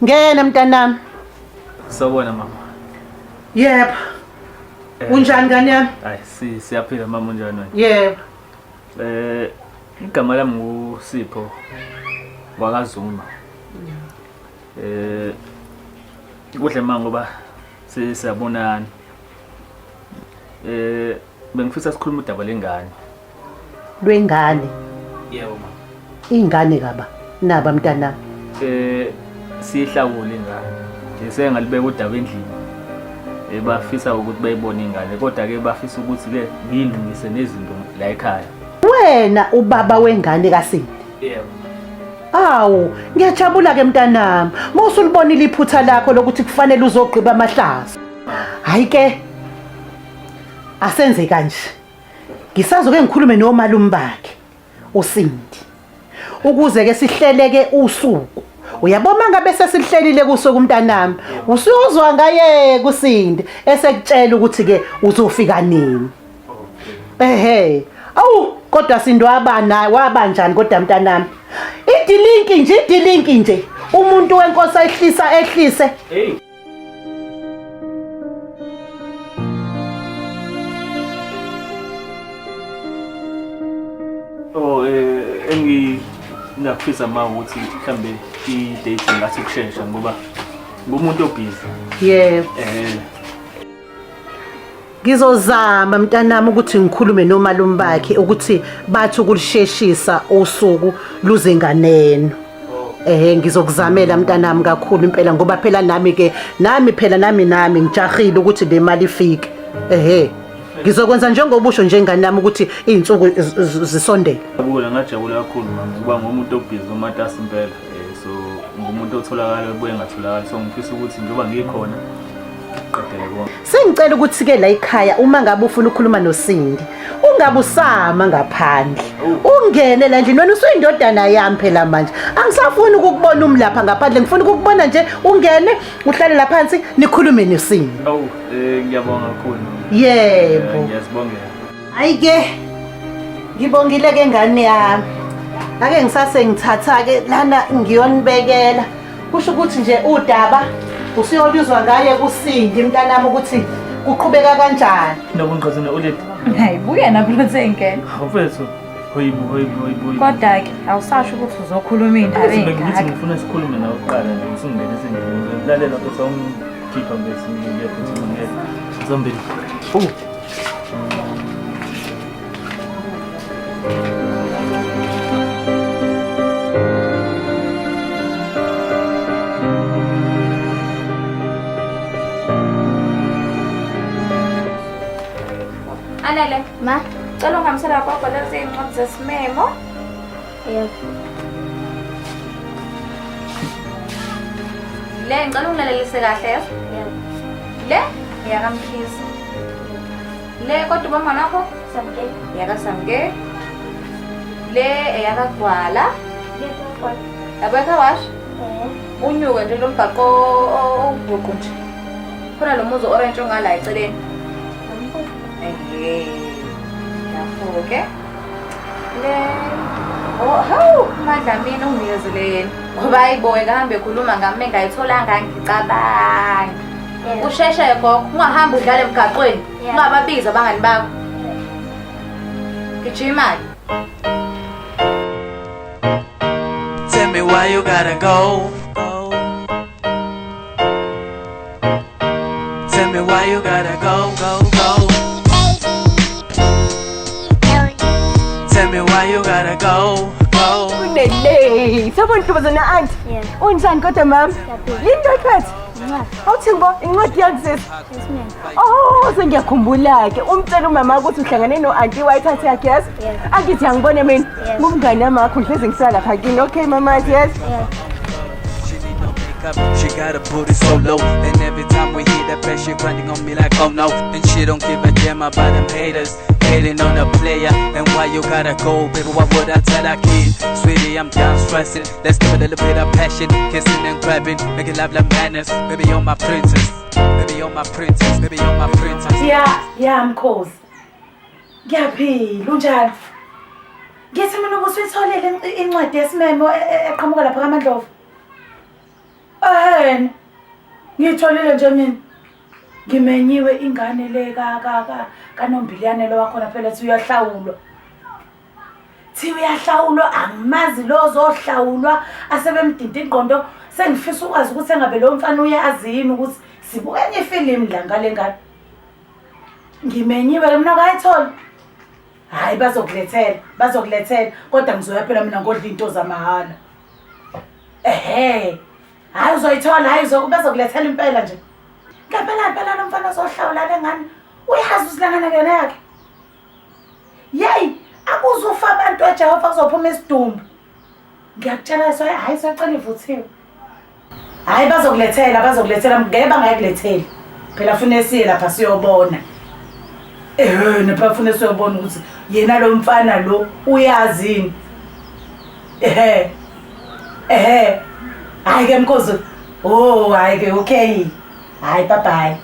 P: Ngena mntanami.
C: Sawubona mama.
P: Yebo. Unjani ngane yami?
C: Hayi, si siyaphila mama unjani wena?
P: Yebo.
C: Igama lami nguSipho wakaZuma. Kuhle mama ngoba siyabonana. Bengifisa sikhulume udaba lengane.
P: Lwengane.
C: Yebo mama.
P: Ingane kaba naba mntanami.
C: Sihlawule ingane. Nje sengalibeka udaba endlini. Bafisa ukuthi bayibone ingane kodwa ke bafisa ukuthi ke ngilungise nezinto la ekhaya.
P: Wena ubaba wengane kaSindi.
C: Yebo.
P: Awu, ngiyajabula ke mntanami. Mawusulibonile iphutha lakho lokuthi kufanele uzogqiba amahlazo. Hayi ke. Asenze kanje. Ngisazoke ngikhulume nomalume bakhe uSindi. Ukuze ke sihleleke usuku. Uyabona ngabe sesihlelile kusuku umntanami, usuyozwa ngaye kuSindi esekutshela ukuthi ke uzofika nini. Ehe. Awu kodwa Sindi wabana wabanjani kodwa mntanami? Idilinki nje, idilinki nje. Umuntu wenkosi ehlisa ehlise.
C: Hey. Oh engingakufisa ma ukuthi mhlambe i-date ngathi ukushesha ngoba ngumuntu obhizi.
P: Yebo. Ngizozama mntanami ukuthi ngikhulume nomalume bakhe ukuthi bathi ukulisheshisa usuku luze nganeno. Ngizokuzamela mntanami kakhulu impela ngoba phela nami ke nami phela nami nami ngijahile ukuthi le mali ifike. Ngizokwenza njengoba usho njengane nami ukuthi izinsuku zisondele.
C: Ngijabula, ngajabula kakhulu mama ngoba ngumuntu obhizi umatasa impela. So ngumuntu otholakala obuye ngatholakala, so ngifisa ukuthi njengoba ngikhona ngiqedele konke.
P: Sengicela ukuthi ke la ekhaya uma ngabe ufuna ukukhuluma noSindi ungabusama ngaphandle. Ungene la endlini, wena usuyindodana yami phela manje. Angisafuni ukukubona umlapha ngaphandle, ngifuna ukukubona nje ungene uhlale la phansi nikhulume noSindi.
C: Awu, ngiyabonga kakhulu.
P: Yebo.
C: Ngiyazibongela.
P: Hayi ke ngibongile ke ngane yami. Ake ngisase ngithatha ke lana ngiyonibekela. Kusho ukuthi nje udaba usuyoluzwa ngaye kuSindi mntanami ukuthi kuqhubeka kanjani.
C: Nobungqazana uLedi.
B: Hayi buya nabro sengena.
C: Mfethu, hoyibo hoyibo hoyibo.
B: Kodwa ke awusasho ukuthi uzokhuluma indaba
C: Bengithi
B: engaka.
C: ngifuna sikhulume nawe kuqala nje usungene sendlini. Lalela futhi awungikhipha mfethu ngiyaphutha ngeke. Zombili. Oh.
B: Anele,
F: Ma?
B: Cela ungihambisela gogo lezi iy'ncwadi zesimemo.
F: Yebo.
B: Le ngicela ungilalelise kahle yezwa?
F: Yebo.
B: Le eyakaMkhize. Le kodwa ubaba wakho?
F: Samke.
B: EyakaSamke. Le eyakaGwala.
F: Yebo.
B: Yabo ekawash? Unyuke nje lo mgaqo owubhuqu nje. Khona lo muzi orange ongala eceleni. Ehe. Lapho ke. Le Oh, hawu, uMadlamini unginikezele yena. Ngoba ayibo ekahambe ekhuluma ngami engayitholanga ngicabangi. Usheshe gogo, ungahambi udlale emgaqweni. Ungababizi abangani bakho. Gijima.
D: Tell me why you gotta go. Tell me why you gotta go, go, go. Tell me why you gotta go, go.
I: Unele, sawubona ntombazana aunty. Unjani kodwa mama? Yini into oyiphethe? Awuthi ngibo incwadi yami sisi. Oh, sengiyakhumbula ke. Umtshela umama ukuthi uhlangane no-aunty wayithathe yakhe yes? Angithi angibone mina. Ngumngane wami wakho ngihlezi ngisala lapha kini. Okay mama, yes?
D: She got a booty so low, and every time we hit that bed, she grinding on me like oh no. And she don't give a damn about them haters, hating on a player. And why you gotta go, baby? What would I tell that kid? Sweetie, I'm down stressing. Let's give it a little bit of passion, kissing and grabbing, making love like madness. Baby, you're my princess. Baby, you're my princess. Baby, you're my princess.
E: Ya, ya mkhozi. Ngiyaphila, unjani? Ngithi mina ubusuyitholile incwadi yesimemo eqhamuka lapha kaMandlovu. Ehene. Ngiyitholile nje mina. Ngimenyiwe ingane le ka ka ka kaNombiliyane lo wakhona phela thi uyahlawulwa. Thi uyahlawulwa angimazi lo ozohlawulwa asebemdinda ingqondo sengifisa ukwazi ukuthi engabe lo mfana uyazi yini ukuthi sibuka enye ifilimu la ngale ngane. Ngimenyiwe ke mina kayithola. Hayi bazokulethela, bazokulethela kodwa ngizoya phela mina ngodla into zamahhala. Ehhe. Hayi uzoyithola, hayi bazokulethela impela nje. Ngempela impela lo mfana ozohlawula le ngane uyazi ukuthi le ngane kuyona yakhe. Yeyi, akuzufa abantu eJehova kuzophuma isidumbu. Ngiyakutshela so hayi siyacela ivuthiwe. Hayi bazokulethela, bazokulethela ngeke bangayikuletheli. Phela fune siye lapha siyobona. Ehhe, nepha fune siyobona ukuthi yena lo mfana lo uyazi yini. Ehhe. Ehhe. Hayi ke mkhozi. Oh, hayi ke okay. Hayi bye bye.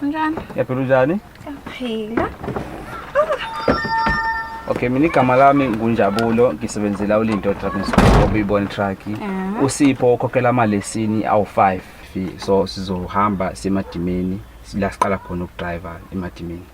B: Unjani?
C: Yaphila unjani?
B: Siyaphila.
C: Okay, mina igama lami nguNjabulo, ngisebenzela uLindo Driving School obuyibona truck. Usipho ukhokhela amalesini awu5. So sizohamba siyemadimeni, la siqala khona ukudriver emadimeni.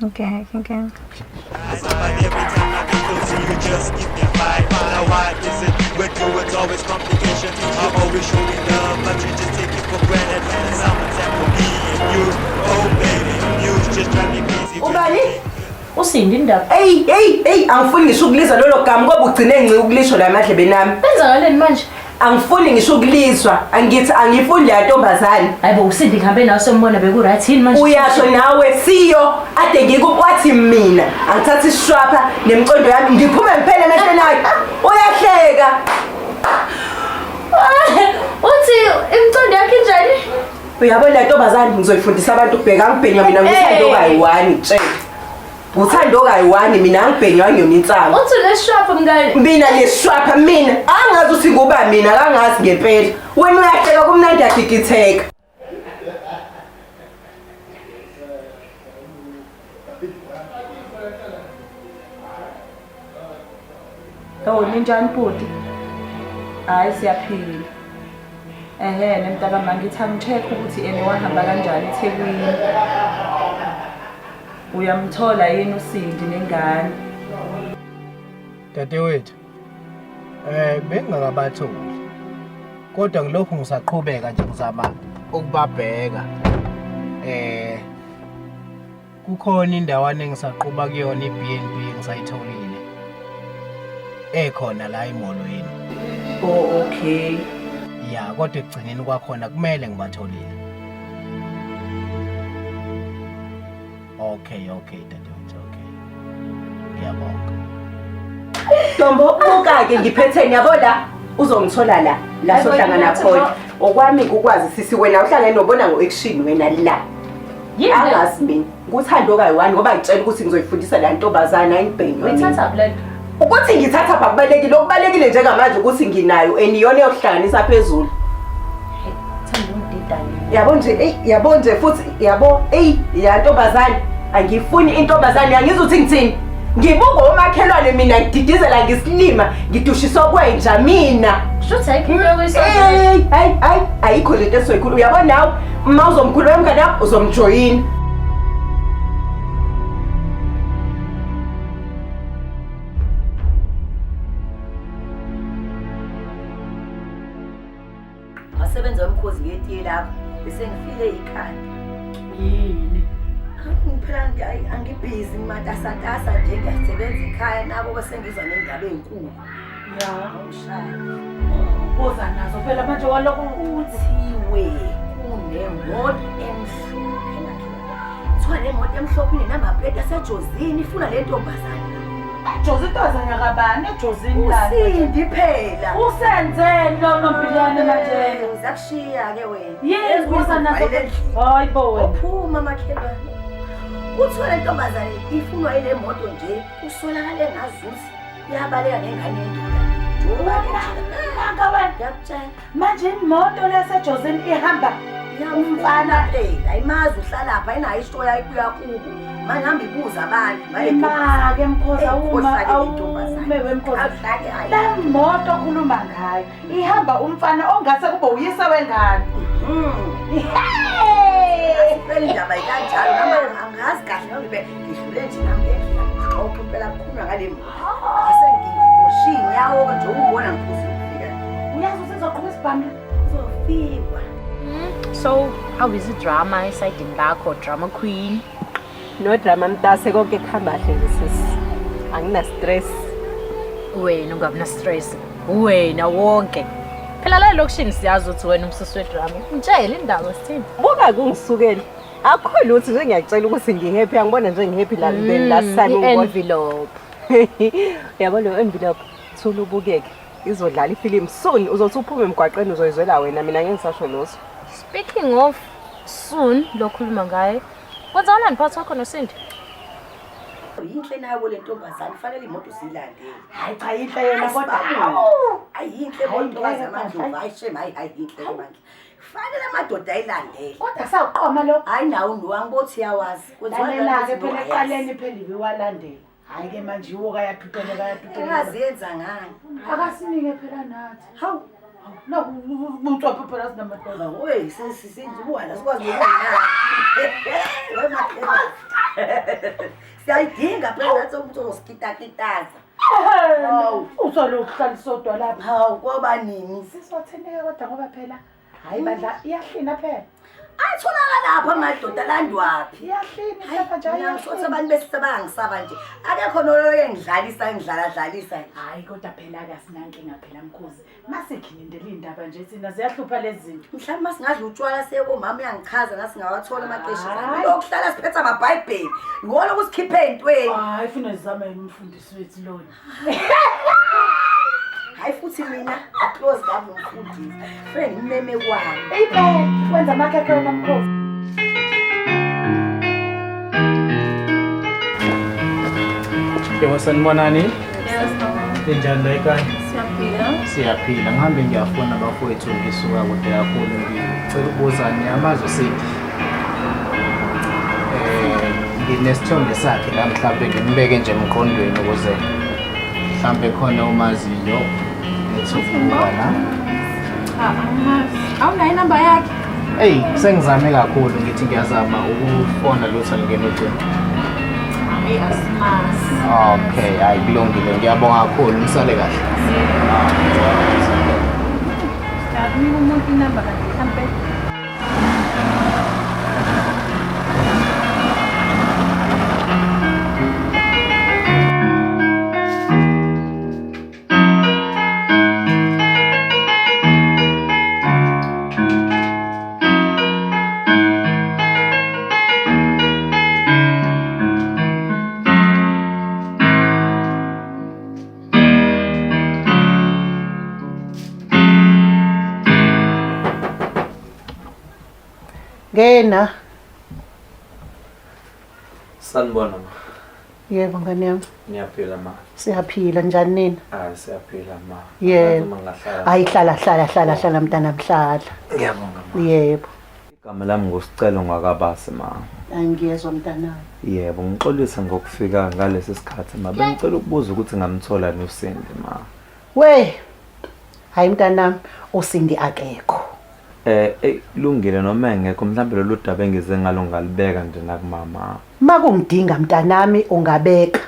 B: Okay, okay.
D: But every time I get close to you, just give me a fight. Now why is it with you it's always complications? You always show me love, but you just take it for granted. It's summertime for me and you. Oh baby, you just drive me crazy.
I: Ubani?
H: Usindi indaba.
I: Hey, hey, hey, angifuni ngisho ukulizwa lolo gama ngoba ugcine ngci ukulisho la emadlebeni ami.
H: Kwenzakaleni manje?
I: Angifuni ngisho ukulizwa, angithi angifuni leya ntombazane.
H: Hayibo uSindi ngihambe nawe sombona beku right yini manje?
I: Uyasho nawe siyo ade ngikukwathi mina angithatha isishwapha nemicondo yami ngiphume ngiphele emehlweni akhe. Uyahleka.
H: Uthi imicondo yakhe injani?
I: Uyabona le ntombazane ngizoyifundisa abantu ukubheka angibhenywa mina nguthando kayi-one ngitshele. Nguthando kayi-one mina angibhenywa ngiyona insangu.
H: Uthi uneshwapha mngani.
I: Mina neshwapha mina angazi ukuthi kuba mina kangazi ngempela. Wena uyahleka kumnandi yagigitheka.
E: Oh, ninjani bhuti? Hayi siyaphila. Ehhe, nemntakama ngithi angi-check ukuthi ene wahamba kanjani eThekwini. Uyamthola yini uSindi nengane?
L: Dadewethu, bengingakabatholi. Kodwa ngilokhu ngisaqhubeka nje ngizama ukubabheka. Kukhona indawana engisaqhuba kuyona i-B&B ngisayitholile. Ekhona la emolweni.
E: Oh, okay.
L: Ya, kodwa ekugcineni kwakhona kumele ngibatholile. Okay, okay, dadewethu, okay. Ngiyabonga.
I: Ntombo buka-ke ngiphetheni yabo la uzongithola la la sohlangana khona. Okwami kukwazi sisi wena uhlangene nobona ngo-action wena la. Angazi mina nguthando kayi-one ngoba ngitshela ukuthi ngizoyifundisa la ntombazane ayibhenywa.
H: Uyithatha le nto?
I: Ukuthi ngithatha pha kubalulekile okubalulekile njengamanje ukuthi nginayo and iyona eyokuhlanganisa phezulu.
H: Thanda ungididane.
I: Yabo nje eyi yabo nje futhi yabo eyi ya ntombazane angifuni intombazane angizwa ukuthi ngithini. Ngibuka omakhelwane mina ngididizela ngisilima ngidushiswa kwenja mina.
H: Shuthi ayikho into yokuyisola.
I: Hey, hayi hayi ayikho lento esoyikhulu uyabona nawe uma uzomkhuluma umngane wakho uzomjoyina.
J: Wasebenza umkhozi ngetiye lapho bese ngifile ikhanda.
E: Yini?
J: Phela angibhizi ngimatasatasa nje ngiyasebenza ekhaya nabo bese ngizwa nendaba ezinkulu.
E: Ya.
J: Awushaya.
E: Woza nazo phela manje walokhu
J: Kuthiwe kunemoto emhlophe makhelwane. Kuthiwa le moto emhlophe inenamba plate yaseJozini ifuna le ntombazane.
E: Jozi intombazane kabani eJozini la?
J: Usindi phela.
E: Usenzeni lo Nombiliyane manje?
J: Ngizakushiya ke wena.
E: Yini woza nazo? Hayi bo wena.
J: Uphuma makhelwane. Kuthiwa le ntombazane ifunwa ile moto nje kusolakale ngazuthi iyabaleka nengane yendoda.
E: Nanga wena.
J: Ngiyakutshela.
E: Manje imoto leseJozini ihamba
J: Umfana phela ayimazi uhlalapha ayinayo ishoya ayibuya kubo. Manje hamba ibuza abantu.
E: Ima-ke mkhoza uma awume wemkhoza. Le moto okhuluma ngayo ihamba umfana ongase kube uyise wengane.
J: Phela indaba ikanjalo noma angazi kahle noma ngibe ngidlule nje nami ngendlela ngixoxa impela kukhulunywa ngale moto. Ngase ngigoshe iy'nyawo-ke nje ukubona ngiphuze ukufika.
E: Uyazi ukuthi izoqhuma isibhamu la?
J: Kuzofikwa.
B: So, how is idrama esayidini lakho, drama queen?
I: No drama mntase konke kuhamba kahle nje sisi. Angina stress.
B: Wena ungabi na stress. Wena wonke. Phela la elokishini siyazi ukuthi wena umsusi wedrama. Ngitshele indaba sithini?
I: Buka kungisukela. Akukho lutho nje ngiyakutshela ukuthi ngihappy angibona nje ngihappy la then last time ungibona.
B: I-envelope.
I: Yabo lo envelope thula ubukeke. Izodlala ifilimu soon uzothi uphume emgwaqeni uzoyizwela wena mina ngeke ngisasho lutho.
B: Speaking of soon lokhuluma ngaye. Kwenzakalani phakathi kwakho noSindi?
J: Yinhle nayo le ntombazane kufanele imoto siyilandele.
E: Hayi cha yinhle yona kodwa.
J: Ayinhle
E: Hayi,
J: bontokazi
E: ngeke
J: amandlovu
E: bandla.
J: hayi shame hayi hayi yinhle ke bandla. Kufanele amadoda ayilandele.
E: Kodwa kusawuqoma lo.
J: Hayi nawo nowami bothi uyawazi. Kwenziwa
E: Lalela-ke
J: kanjani
E: phela
J: ukuthi
E: ekuqaleni phela ibiwalandela. Hhayi-ke manje iwo kayathuteleka yathuteleka.
J: Engaziyenza ngani?
E: Akasinike phela nathi.
J: Hawu.
E: Naku bucwaphe phela sinamadoda.
J: Wey sesisenzuwana sikwazi nokunana. We makhelwane. Siyayidinga phela nathi umuntu ozosikitakitaza.
E: Hawu. Uzoloku hlala sodwa lapha.
J: Hawu koba nini?
E: Sizothinteka kodwa ngoba phela hayi bandla iyahlina phela.
J: Atholakala lapha amadoda landwaphi?
E: Iyahlina lapha nje
J: Mina ngisho
E: iyahlina.
J: abantu besilisa bayangisaba nje. Akekho noloyo engidlalisa engidlala dlalisa nje.
E: Hayi kodwa phela ke asinankinga phela mkhozi. Masikhilindele indaba nje thina ziyahlupha lezi zinto.
J: Mhlawumbe masingadla utshwala siye komama uyangichaza nasingawathola amakeshi.
E: Hayi.
J: Lokuhlala siphethe amabhayibheli. Iwona ukusikhipha ey'ntweni.
E: Hayi funa sizame yena umfundisi wethu lona.
J: Hayi futhi mina close kabi nomfundisi. Friend ngimeme kwami.
E: Impela wenza amakhekhe wena mkhozi.
C: Yebo sanibonani. Ninjani la ekhaya?
F: Siyaphila.
L: Siyaphila ngihambe ngiyafuna bafowethu ngisuka kude kakhulu ngicela ukubuza niyamazi uSindi. Nginesithombe sakhe la mhlawumbe ngimbeke nje emqondweni ukuze mhlawumbe khona umaziyo ethi ukubuka la.
F: Cha, angimazi. Awunayo inamba yakhe?
L: Eyi sengizame kakhulu ngithi ngiyazama ukufona lutho ngene ucingo.
F: Hayi asimazi.
L: Okay, hayi kulungile ngiyabonga kakhulu nisale kahle.
F: Siyakunika umuntu inamba kanti mhlampe
P: Ngena.
K: Sanibona ma.
P: Yebo ngane yami.
K: Ngiyaphila ma.
P: Siyaphila njani nina?
K: Hayi siyaphila ma.
P: Yebo.
K: Uma ngingahlala.
P: Hayi hlala hlala hlala hlala mntana mhlala.
K: Ngiyabonga ma.
P: Yebo.
K: Igama lami nguSicelo ngwakabasi ma.
P: Angiyezwa mntanami.
K: Yebo, ngixolisa ngokufika ngalesi sikhathi ma. Bengicela ukubuza ukuthi ngamthola noSindi ma.
P: We. Hayi mntanami, uSindi akekho.
K: Eh lungile noma engekho mhlawumbe lolu daba engize ngalo ngalibeka nje nakumama.
P: Makungidinga mntanami ungabeka.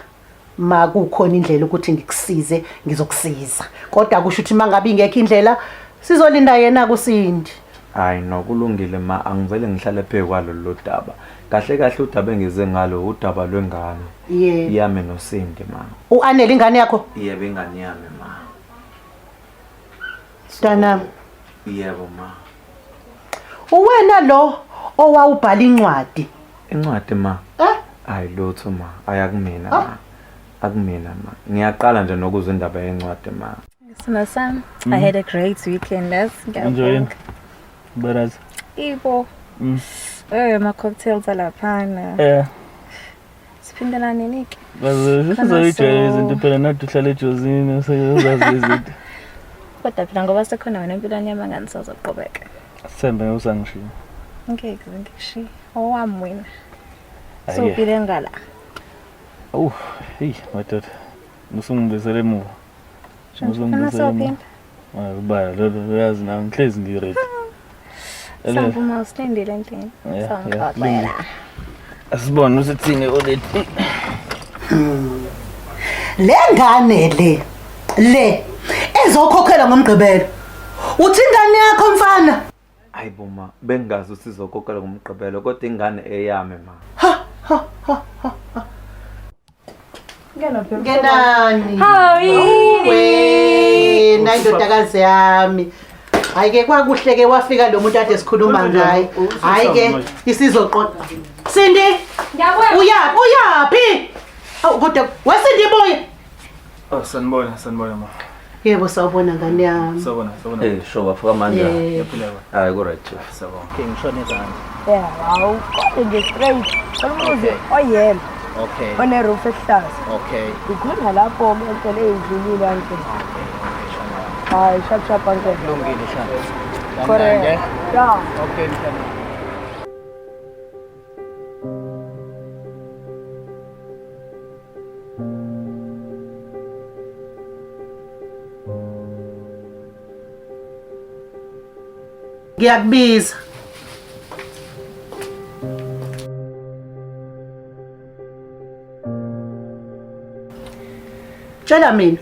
P: Makukhona indlela ukuthi ngikusize, ngizokusiza. Kodwa kusho ukuthi mangabe ingekho indlela sizolinda yena kuSindi.
K: Hayi no kulungile ma, angivele ngihlale phezu kwalo lolu daba. Kahle kahle udaba engize ngalo udaba lwengane.
P: Yebo.
K: Yami noSindi ma.
P: Uanele ingane yakho?
K: Yebo ingane yami ma.
P: Mntanami.
K: Yebo ma.
P: Uwena lo owawubhala incwadi.
K: Incwadi ma.
P: Eh?
K: Hayi lutho ma, ayakumina ma. Akumina ma. Ngiyaqala nje nokuzwa indaba yencwadi ma.
F: Sina sami. I had a great weekend. That's
C: Enjoying. Baraza.
F: Ibo. Ama cocktails alaphana. Siphindela nini ke?
C: Sizoyijwayela izinto phela nathi uhlala eJozini usezazi izinto.
F: Kodwa phela ngoba sekhona wena empilweni yami angani sazoqhubeka.
C: Sithembe ngeke usangishiya.
B: Ngeke ngikushiye. Owami wena.
C: Hhayi-ke.
B: Sowuphile ngala.
C: Awu, hey madoda. Usungibuyisele emuva.
B: Funa
C: Usungibuyisele emuva.
B: sophinda.
C: Hayi ubala lolo uyazi nami ngihlezi ngi-ready.
B: Sangivuma usilindile endlini.
C: Yeah,
B: Songixoxela.
C: kulungile. Asibone usithini already.
P: Le ngane le le ezokhokhela ngomgqibelo. Uthi ingane yakho mfana?
K: Hayi bo ma, bengingazi ukuthi izokokela ngomgqibelo kodwa ingane eyami ma.
P: Ngenani.
B: Hawu,
P: Wena indodakazi yami. Hayi ke kwakuhle ke wafika lo muntu ade sikhuluma ngaye. Hayi ke isizoqonda. Sindi.
B: Ngiyabuya.
P: Uyaphi? Uyaphi? Awu kodwa wesindi boy.
C: Oh, sanibona, sanibona ma.
P: Yebo sawubona ngane yami.
C: Sawubona, sawubona.
N: Eh, sho bafika manje.
P: Yebo.
C: Ngiyaphila ba.
N: Hayi ku right chief.
C: Sawubona.
L: Okay, ngishone izandla.
J: Yeah, hawu, kodwa nje straight. Umuzi oyelo
L: Okay.
J: oneroof ehlaza.
L: Okay.
J: Ikhona lapho-ke entela eyidlulile uncle. Hayi, sharp sharp uncle.
L: Kulungile shana.
J: Correct. Yeah.
L: Okay, mshana.
P: Ngiyakubiza. Tshela mina.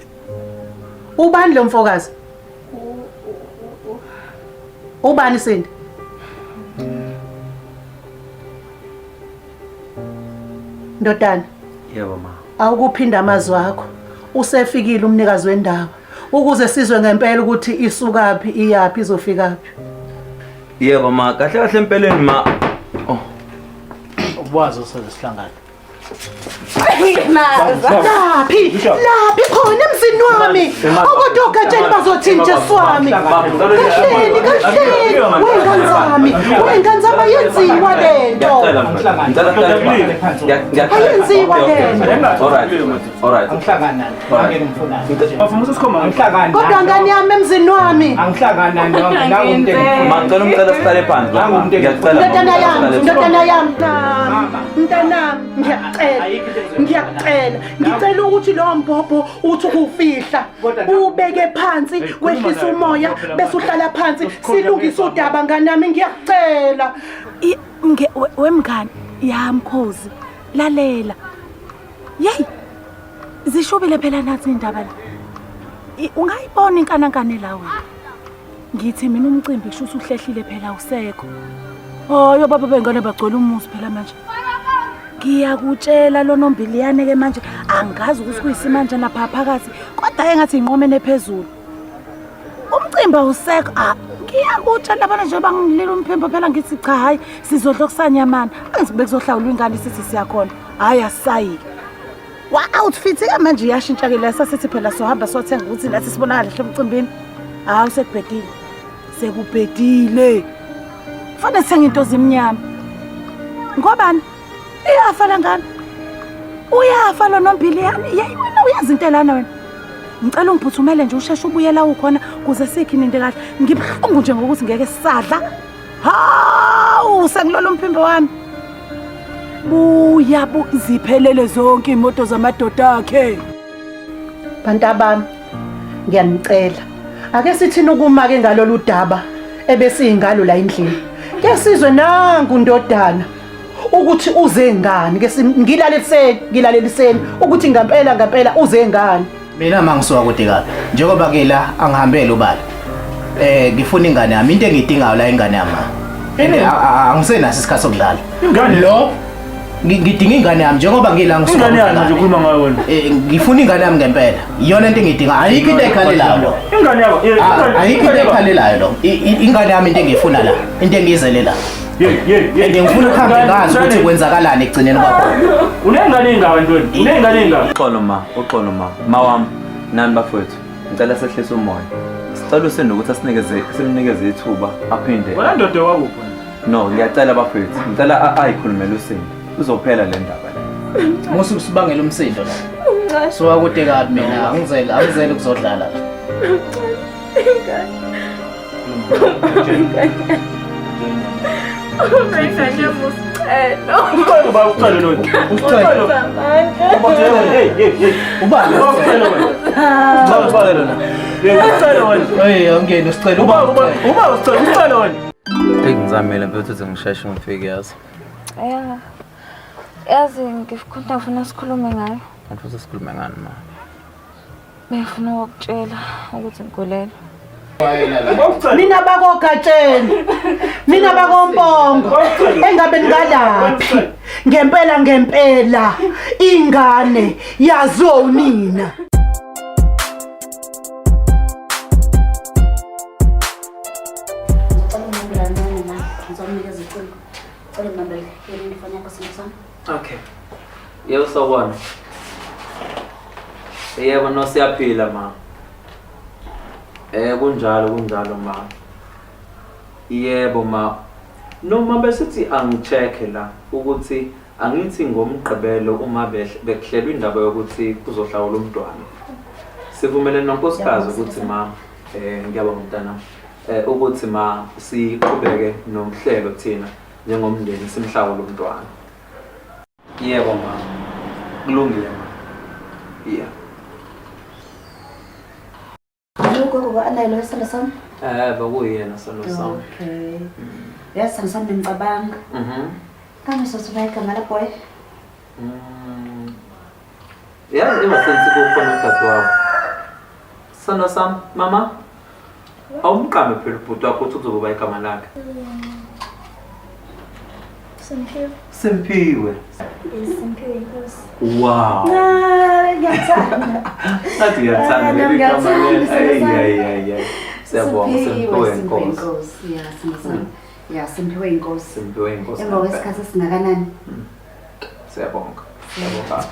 P: Ubani lo mfokazi? Ubani Sindi? Ndodana,
K: Yebo ma.
P: awukuphinda amazwi akho. Usefikile umnikazi wendaba ukuze sizwe ngempela ukuthi isukaphi iyaphi izofikaphi.
K: Yebo ma, kahle kahle empeleni ma.
L: Ukwazi useze sihlangane.
P: Laphi? Laphi khona emzini wami? Ukuthi ogatsheni bazothini Jesu wami? Kahleni, kahleni. Wey'ngane zami, wey'ngane zami ayenziwa lento.
K: Ngiyacela
P: Ayenziwa lento.
K: Alright. Alright.
L: Angihlangani nani. Ngeke ngimfunani.
C: Bafuna usikhoma.
L: Angihlangani.
P: Kodwa ngane yami emzini wami.
L: Angihlangani nani nonke nangu umuntu engimfunayo.
K: Ma ngicela umcela sihlale phansi.
L: Nangu umuntu
K: Ngiyacela.
P: Ndodana yami, ndodana yami, mntanami, ngiyacela, ngiyacela, ngicela ukuthi lowo mbhobho uthi ukufihla, ubeke phansi, wehlise umoya, bese uhlala phansi, silungise udaba nganami, ngiyacela.
E: Wemngani ya mkhozi lalela. Yeyi zishubile phela nathi indaba le. Ungayibona inkanankane la wena. Ngithi mina umcimbi kusho ukuthi uhlehlile phela usekho. Hayi baba bengane bagcwele umuzi phela manje. Ngiyakutshela lo nombiliyane ke manje angazi ukuthi kuyisimanje napha phakathi kodwa engathi inqomene phezulu. Umcimbi awusekho. Ah, ngiyakutshela bana nje bangilila umphimbo phela ngithi cha hayi sizodla kusanyamana. Angithi bekuzohlawulwa ingane sithi siyakhona. Hayi asayike. Wa outfit ke manje iyashintsha ke la sasithi phela sohamba sothenga ukuthi nathi sibonakale hle emcimbini. Hawu sekubhedile. Sekubhedile. Kufanele sithenge into zimnyama. Ngobani? Iyafa la ngane. Uyafa lo nombiliyane. Yeyi wena uyazi into elana wena. Ngicela ungiphuthumele nje usheshe ubuye la ukhona kuze sikhininde kahle. Ngibuhlungu nje ngokuthi ngeke sisadla. Hawu sengilola umphimbo wami. Buya bu ziphelele zonke imoto zamadoda akhe.
P: Bantu abami, ngiyanicela. Ake sithini ukuma ke ngalolu daba ebesiyingalo la endlini. Ke sizwe nangu ndodana ukuthi uze ngani ke ngilaleliseni, ngilaleliseni ukuthi ngempela ngempela uze ngani.
L: Mina mangisuka kude kabi. Njengoba ke la angihambele ubala. Ngifuna ingane yami, into engiyidingayo la ingane yami. And angisenaso isikhathi sokudlala.
C: Ingane?
L: Lo ngidinga ingane yami njengoba ngila ngisuka.
C: Ingane
L: kude
C: yani nje
L: kabi.
C: ukhuluma ngayo wena.
L: Ngifuna ingane yami ngempela. Iyona into engiyidinga. Ayikho into ekhalelayo lo.
C: Ingane yakho.
L: Ayikho into ekhalelayo lo. Ingane yami into engiyifuna la, into engiyizele la. And ngifuna ukuhamba ngazi ukuthi kwenzakalani ekugcineni kwakho.
C: Unengane engaka ntoni? Unengane engaka?
K: Uxolo ma, uxolo ma. Ma wami, nani bafowethu. Ngicela sehlise umoya. Sicela usinde ukuthi asinikeze simnikeze ithuba aphinde.
C: Wena ndoda wakuphi?
K: No, ngiyacela bafowethu. Ngicela ayikhulumele usinde. Uzophela le ndaba le.
L: Musu usibangela umsindo la. Suka kude kabi mina, angizele ukuzodlala la.
F: Ingane yami uSicelo.
C: Usicelo ba usicelo lo. Usicelo. Hey hey hey.
M: Ubani?
C: Usicelo wena. Usicelo usicelo na. Usicelo wena.
M: Hey, angene usicelo.
C: Uba uba uba usicelo usicelo wena.
K: Hey ngizamile mfethu ukuthi ngisheshe ngifike yazi.
F: Yeah. Yazi ngifuna ngifuna sikhulume ngayo.
K: Kanti futhi sikhulume ngani ma?
F: Bengifuna ukukutshela ukuthi ngigulelwe.
P: Mina bakoGatsheni, mina bakoMpongo, engabe ningalaphi. Ngempela ngempela ingane yaziwa unina.
H: Ngicela ungibambele kancane ma, ngizomnikeza ucingo. Ngicela ungibambele yena ifoni yakho simo sami.
K: Okay. Yebo sawubona. Yebo no siyaphila ma. Kunjalo kunjalo ma. Yebo ma. Noma besithi angicheck la ukuthi angithi ngomgqibelo uma bekuhlelwa indaba yokuthi kuzohlawula umntwana. Sivumelene nonkosikazi ukuthi ma ngiyabonga mntana ukuthi ma siqhubeke nomhlelo thina njengomndeni simhlawule umntwana. Yebo ma. Kulungile ma. Yeah.
H: Ugogo anayo lo sithando sami?
K: Bekuyena sithando sami.
H: Okay. Yazi sithando sami ngicabanga. Kambe sosuba igama la boy.
K: Yazi ever since kukhona udadewabo. Sithando sami, mama. Awumqambe phela ubhuti wakho ukuthi uzokuba igama lakhe.
R: Simphiwe.
K: Simphiwe.
R: Yes, Simphiwe inkosi.
K: Wow.
H: Ah, ngiyakuthanda.
K: Ngathi ngiyakuthanda
H: Ah,
K: leli gama
H: ngiyakuthanda,
K: leli. Ayi
H: sithando
K: ayi ayi ayi. Siyabonga Simphiwe inkosi.
H: Yeah, sithando sami. Yeah, Simphiwe inkosi.
K: Simphiwe inkosi.
H: Emva kwesikhathi esingakanani?
K: Siyabonga. Siyabonga.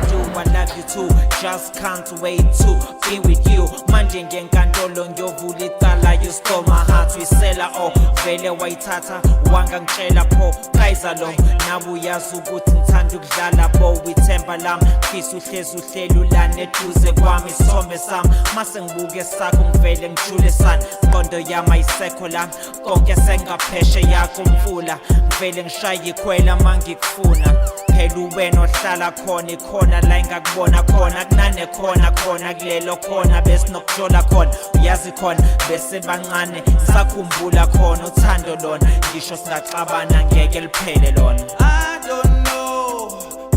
A: Do I love you too? Just can't wait to be with you. Manje ngenkantolo ngiyovula icala you stole my heart uyisela oh vele wayithatha wangangitshela pho Kaizer lo nawe uyazi ukuthi ngithanda ukudlala bo ithemba lami fisa uhlezi uhleli ulane eduze kwami isithombe sami mase ngibuke sakho ngivele ngijule sana ngqondo yami ayisekho la konke sengaphesheya komfula ngivele ngishaye ikhwela mangikufuna phela uwena ohlala khona ikhona la engakubona khona kunane khona khona kulelo khona besinokujola khona uyazi khona bese bancane sakhumbula khona uthando lona ngisho singaxabana ngeke liphele lona.
D: I don't know